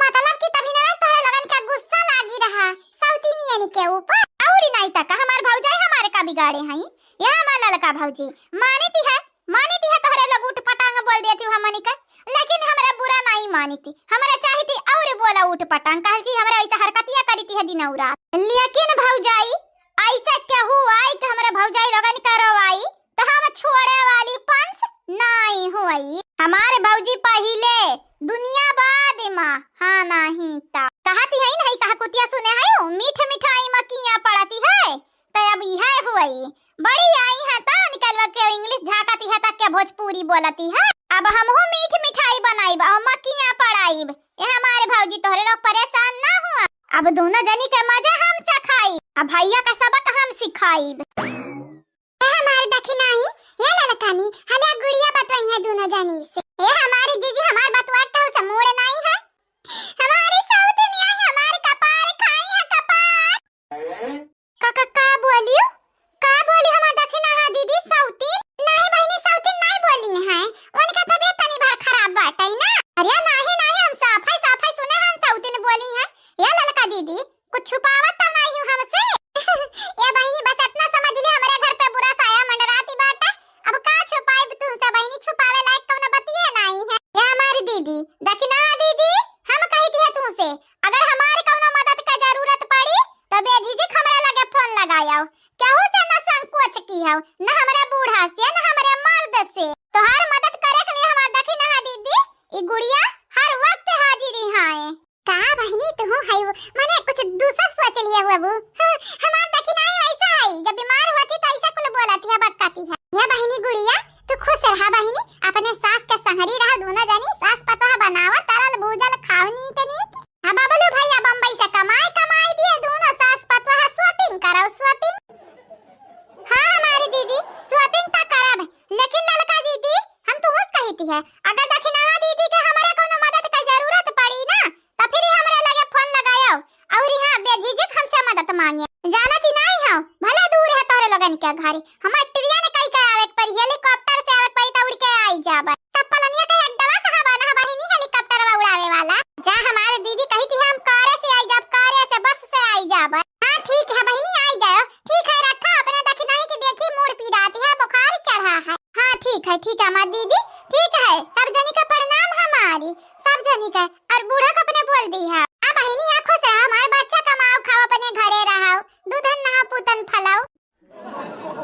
मतलब कि तभी ना तोहरे लगन का गुस्सा लागी रहा सौतीनियन के ऊपर। और नाई तक हमार भौजाई हमारे का बिगाड़े हैं? यह हमार ललका भौजी मानती है, मानती है तोहरे लोग उठ पटांग बोल देती हो हमनी का, लेकिन हमरा बुरा नहीं मानती, हमरा चाहती और बोला उठ पटांग, काहे कि हमरा ऐसा हरकतिया करती है दिन और रात। लेकिन भौजाई, ऐसा केहू आई कि हमरा भौजाई लोगन करवाई, तो हम छोड़े वाली पंस नहीं हुई। हमारे भौजी पहिले, दुनिया बाद मा, हाँ नहीं ता। कहती है नहीं, कहा कुतिया सुने है, मीठ मिठाई मा किया पड़ती है। तो अब इहे हुई, बड़ी आई है तो निकलवा के इंग्लिश झांकती है, तक के भोजपुरी बोलती है। अब हमहू मीठ मिठाई बनाइब और मक्खियाँ पड़ाइब। ये हमारे भौजी तोहरे लोग परेशान ना हुआ। अब दोनों जनी के मजा हम चखाई, अब भैया का सबक हम सिखाइब। ए हमारे दखिनाही, ए ललकानी, हले गुड़िया बतवाई है दोनों जनी से। ए हमारे जीजी, हमार बतवा कहू से मूड़ नाई है। हमारे सौतनी आई, हमार कपार खाई है, कपार। का, का, का बोलियो? का बोली हमार दखिनाहा दीदी, सौतीन? नाई बहिनी, सौतीन नाई बोली है। उनका तबियत तनी भर खराब बाटे ना। अरे नाहीं, नाहीं, हम साफाई, साफाई सुने हैं, सौतीन बोली है। ए ललका दीदी, कुछ छुपावत तो नहीं हूँ हमसे। ए बहिनी, बस इतना समझ ले, हमारे घर पे बुरा साया मंडराती बाटे। अब का छुपाइब तुमसे बहिनी, छुपावे लायक कौनो बतिये नहीं है। ए हमारी दीदी, दखिनाहा दीदी, हम कहती है तुमसे, अगर हमारे कौनो मदद का जरूरत पड़ी, तो बेझिझक हमरा लगे फोन लगायो। केहू से न संकोच की हो, न हमरे बूढ़ा से, न हमरे मर्द से। तोहार मदद करे के लिए हमार दखिनाहा दीदी, ई गुड़िया हर वक्त हाजिर ही है। का बहिनी, तू है वो, मने कुछ दूसर सोच लिए हुए वो। हमार दखिनाही वैसा है, जब बीमार होती तो ऐसा कुल बोलती है, बक्काती है। या बहिनी गुड़िया, तू खुश रहा बहिनी, अपने सास के संहरी रहा, दोनों जनी सास पतोह बनावा, तरल भूजल खाओ नीक नीक। हाँ बबलू भैया बम्बई से कमाई कमाई दिए, दोनों सास पतोह shopping करो, shopping। हाँ हमारी दीदी, shopping तो करब, लेकिन ललका दीदी, हम तुहस कहित है, अगर दखिनाहा दीदी के हमारे कोनो मदद के जरूरत पड़ी ना, तो फिर ही हमरे लगे फोन लगायो, और हाँ, बेझिझक हमसे मदद मांगे। जानती नहीं हो, भले दूर है तोहरे लोगन के घर, हमार ट्रेन कई के आवे के पड़ी, helicopter से आवे के पड़ी, तो उड़ के आई जाबे। तब पलनिया के अड्डवा कहाँ बना है बहिनी helicopter उड़ावे वाला? जा हमारे दीदी कही थी हम कारे से आई जाब, कारे से, बस से आई जाब। हाँ ठीक है बहिनी, आई जाओ। ठीक है रखा, अपने दखिनाही के देखी मूड़ पिराती है, बुखार चढ़ा है। हाँ ठीक है, ठीक है हमार दीदी, ठीक है, सब जनी का प्रणाम हमारी, सब जनी का। और बूढ़ा का अपने बोल दी है, आ बहिनी आ खुश रहा, हमार बच्चा कमाओ खाओ अपने घरे रहो, दूधन नहा पूतन फलाओ।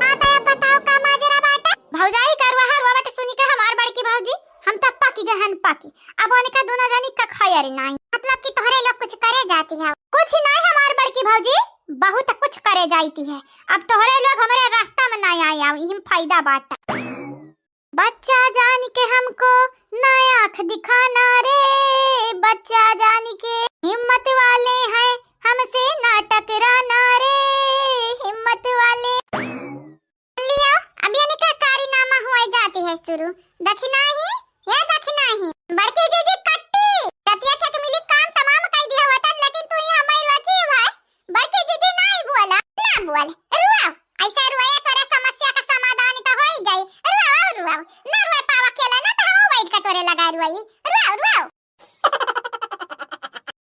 हाँ, तो अब बताओ का माजरा बाटे? भौजाई का रोहा रोवट सुनी के हमार बड़की भौजी, हम तब पकी गहन पकी। अब उनका दोनों जनी का खैर नाई। मतलब कि तोहरे लोग कुछ करे जाती है? कुछ नाई हमार बड़की भौजी, बहुत कुछ करे जाती है। अब तोहरे लोग हमारे रास्ता में नाई आए आओ, इहिम फायदा बाटे। बच्चा जान के हमको ना आँख दिखाना रे, बच्चा जान के हिम्मत वाले हैं हमसे ना टकराना रे, हिम्मत वाले। लियो, अब यानी का कारनामा हुआ जाती है शुरू। दखिनाही, या दखिनाही। बड़की जीजी कट्टी, रतिया के मिली काम तमाम कई दिया वतन, लेकिन तू ही हमारी रखी भाई। बड़की जीजी नाई बोला, ना बोल, रुआओ। ऐसा रुआया तोरा समस्या का समाधान तो हो ही जाई। रुआओ, रुआओ, ना रुआ पावा अकेला ना तो हम बैठ के तोरे लगा रुआई। रुआओ, रुआओ।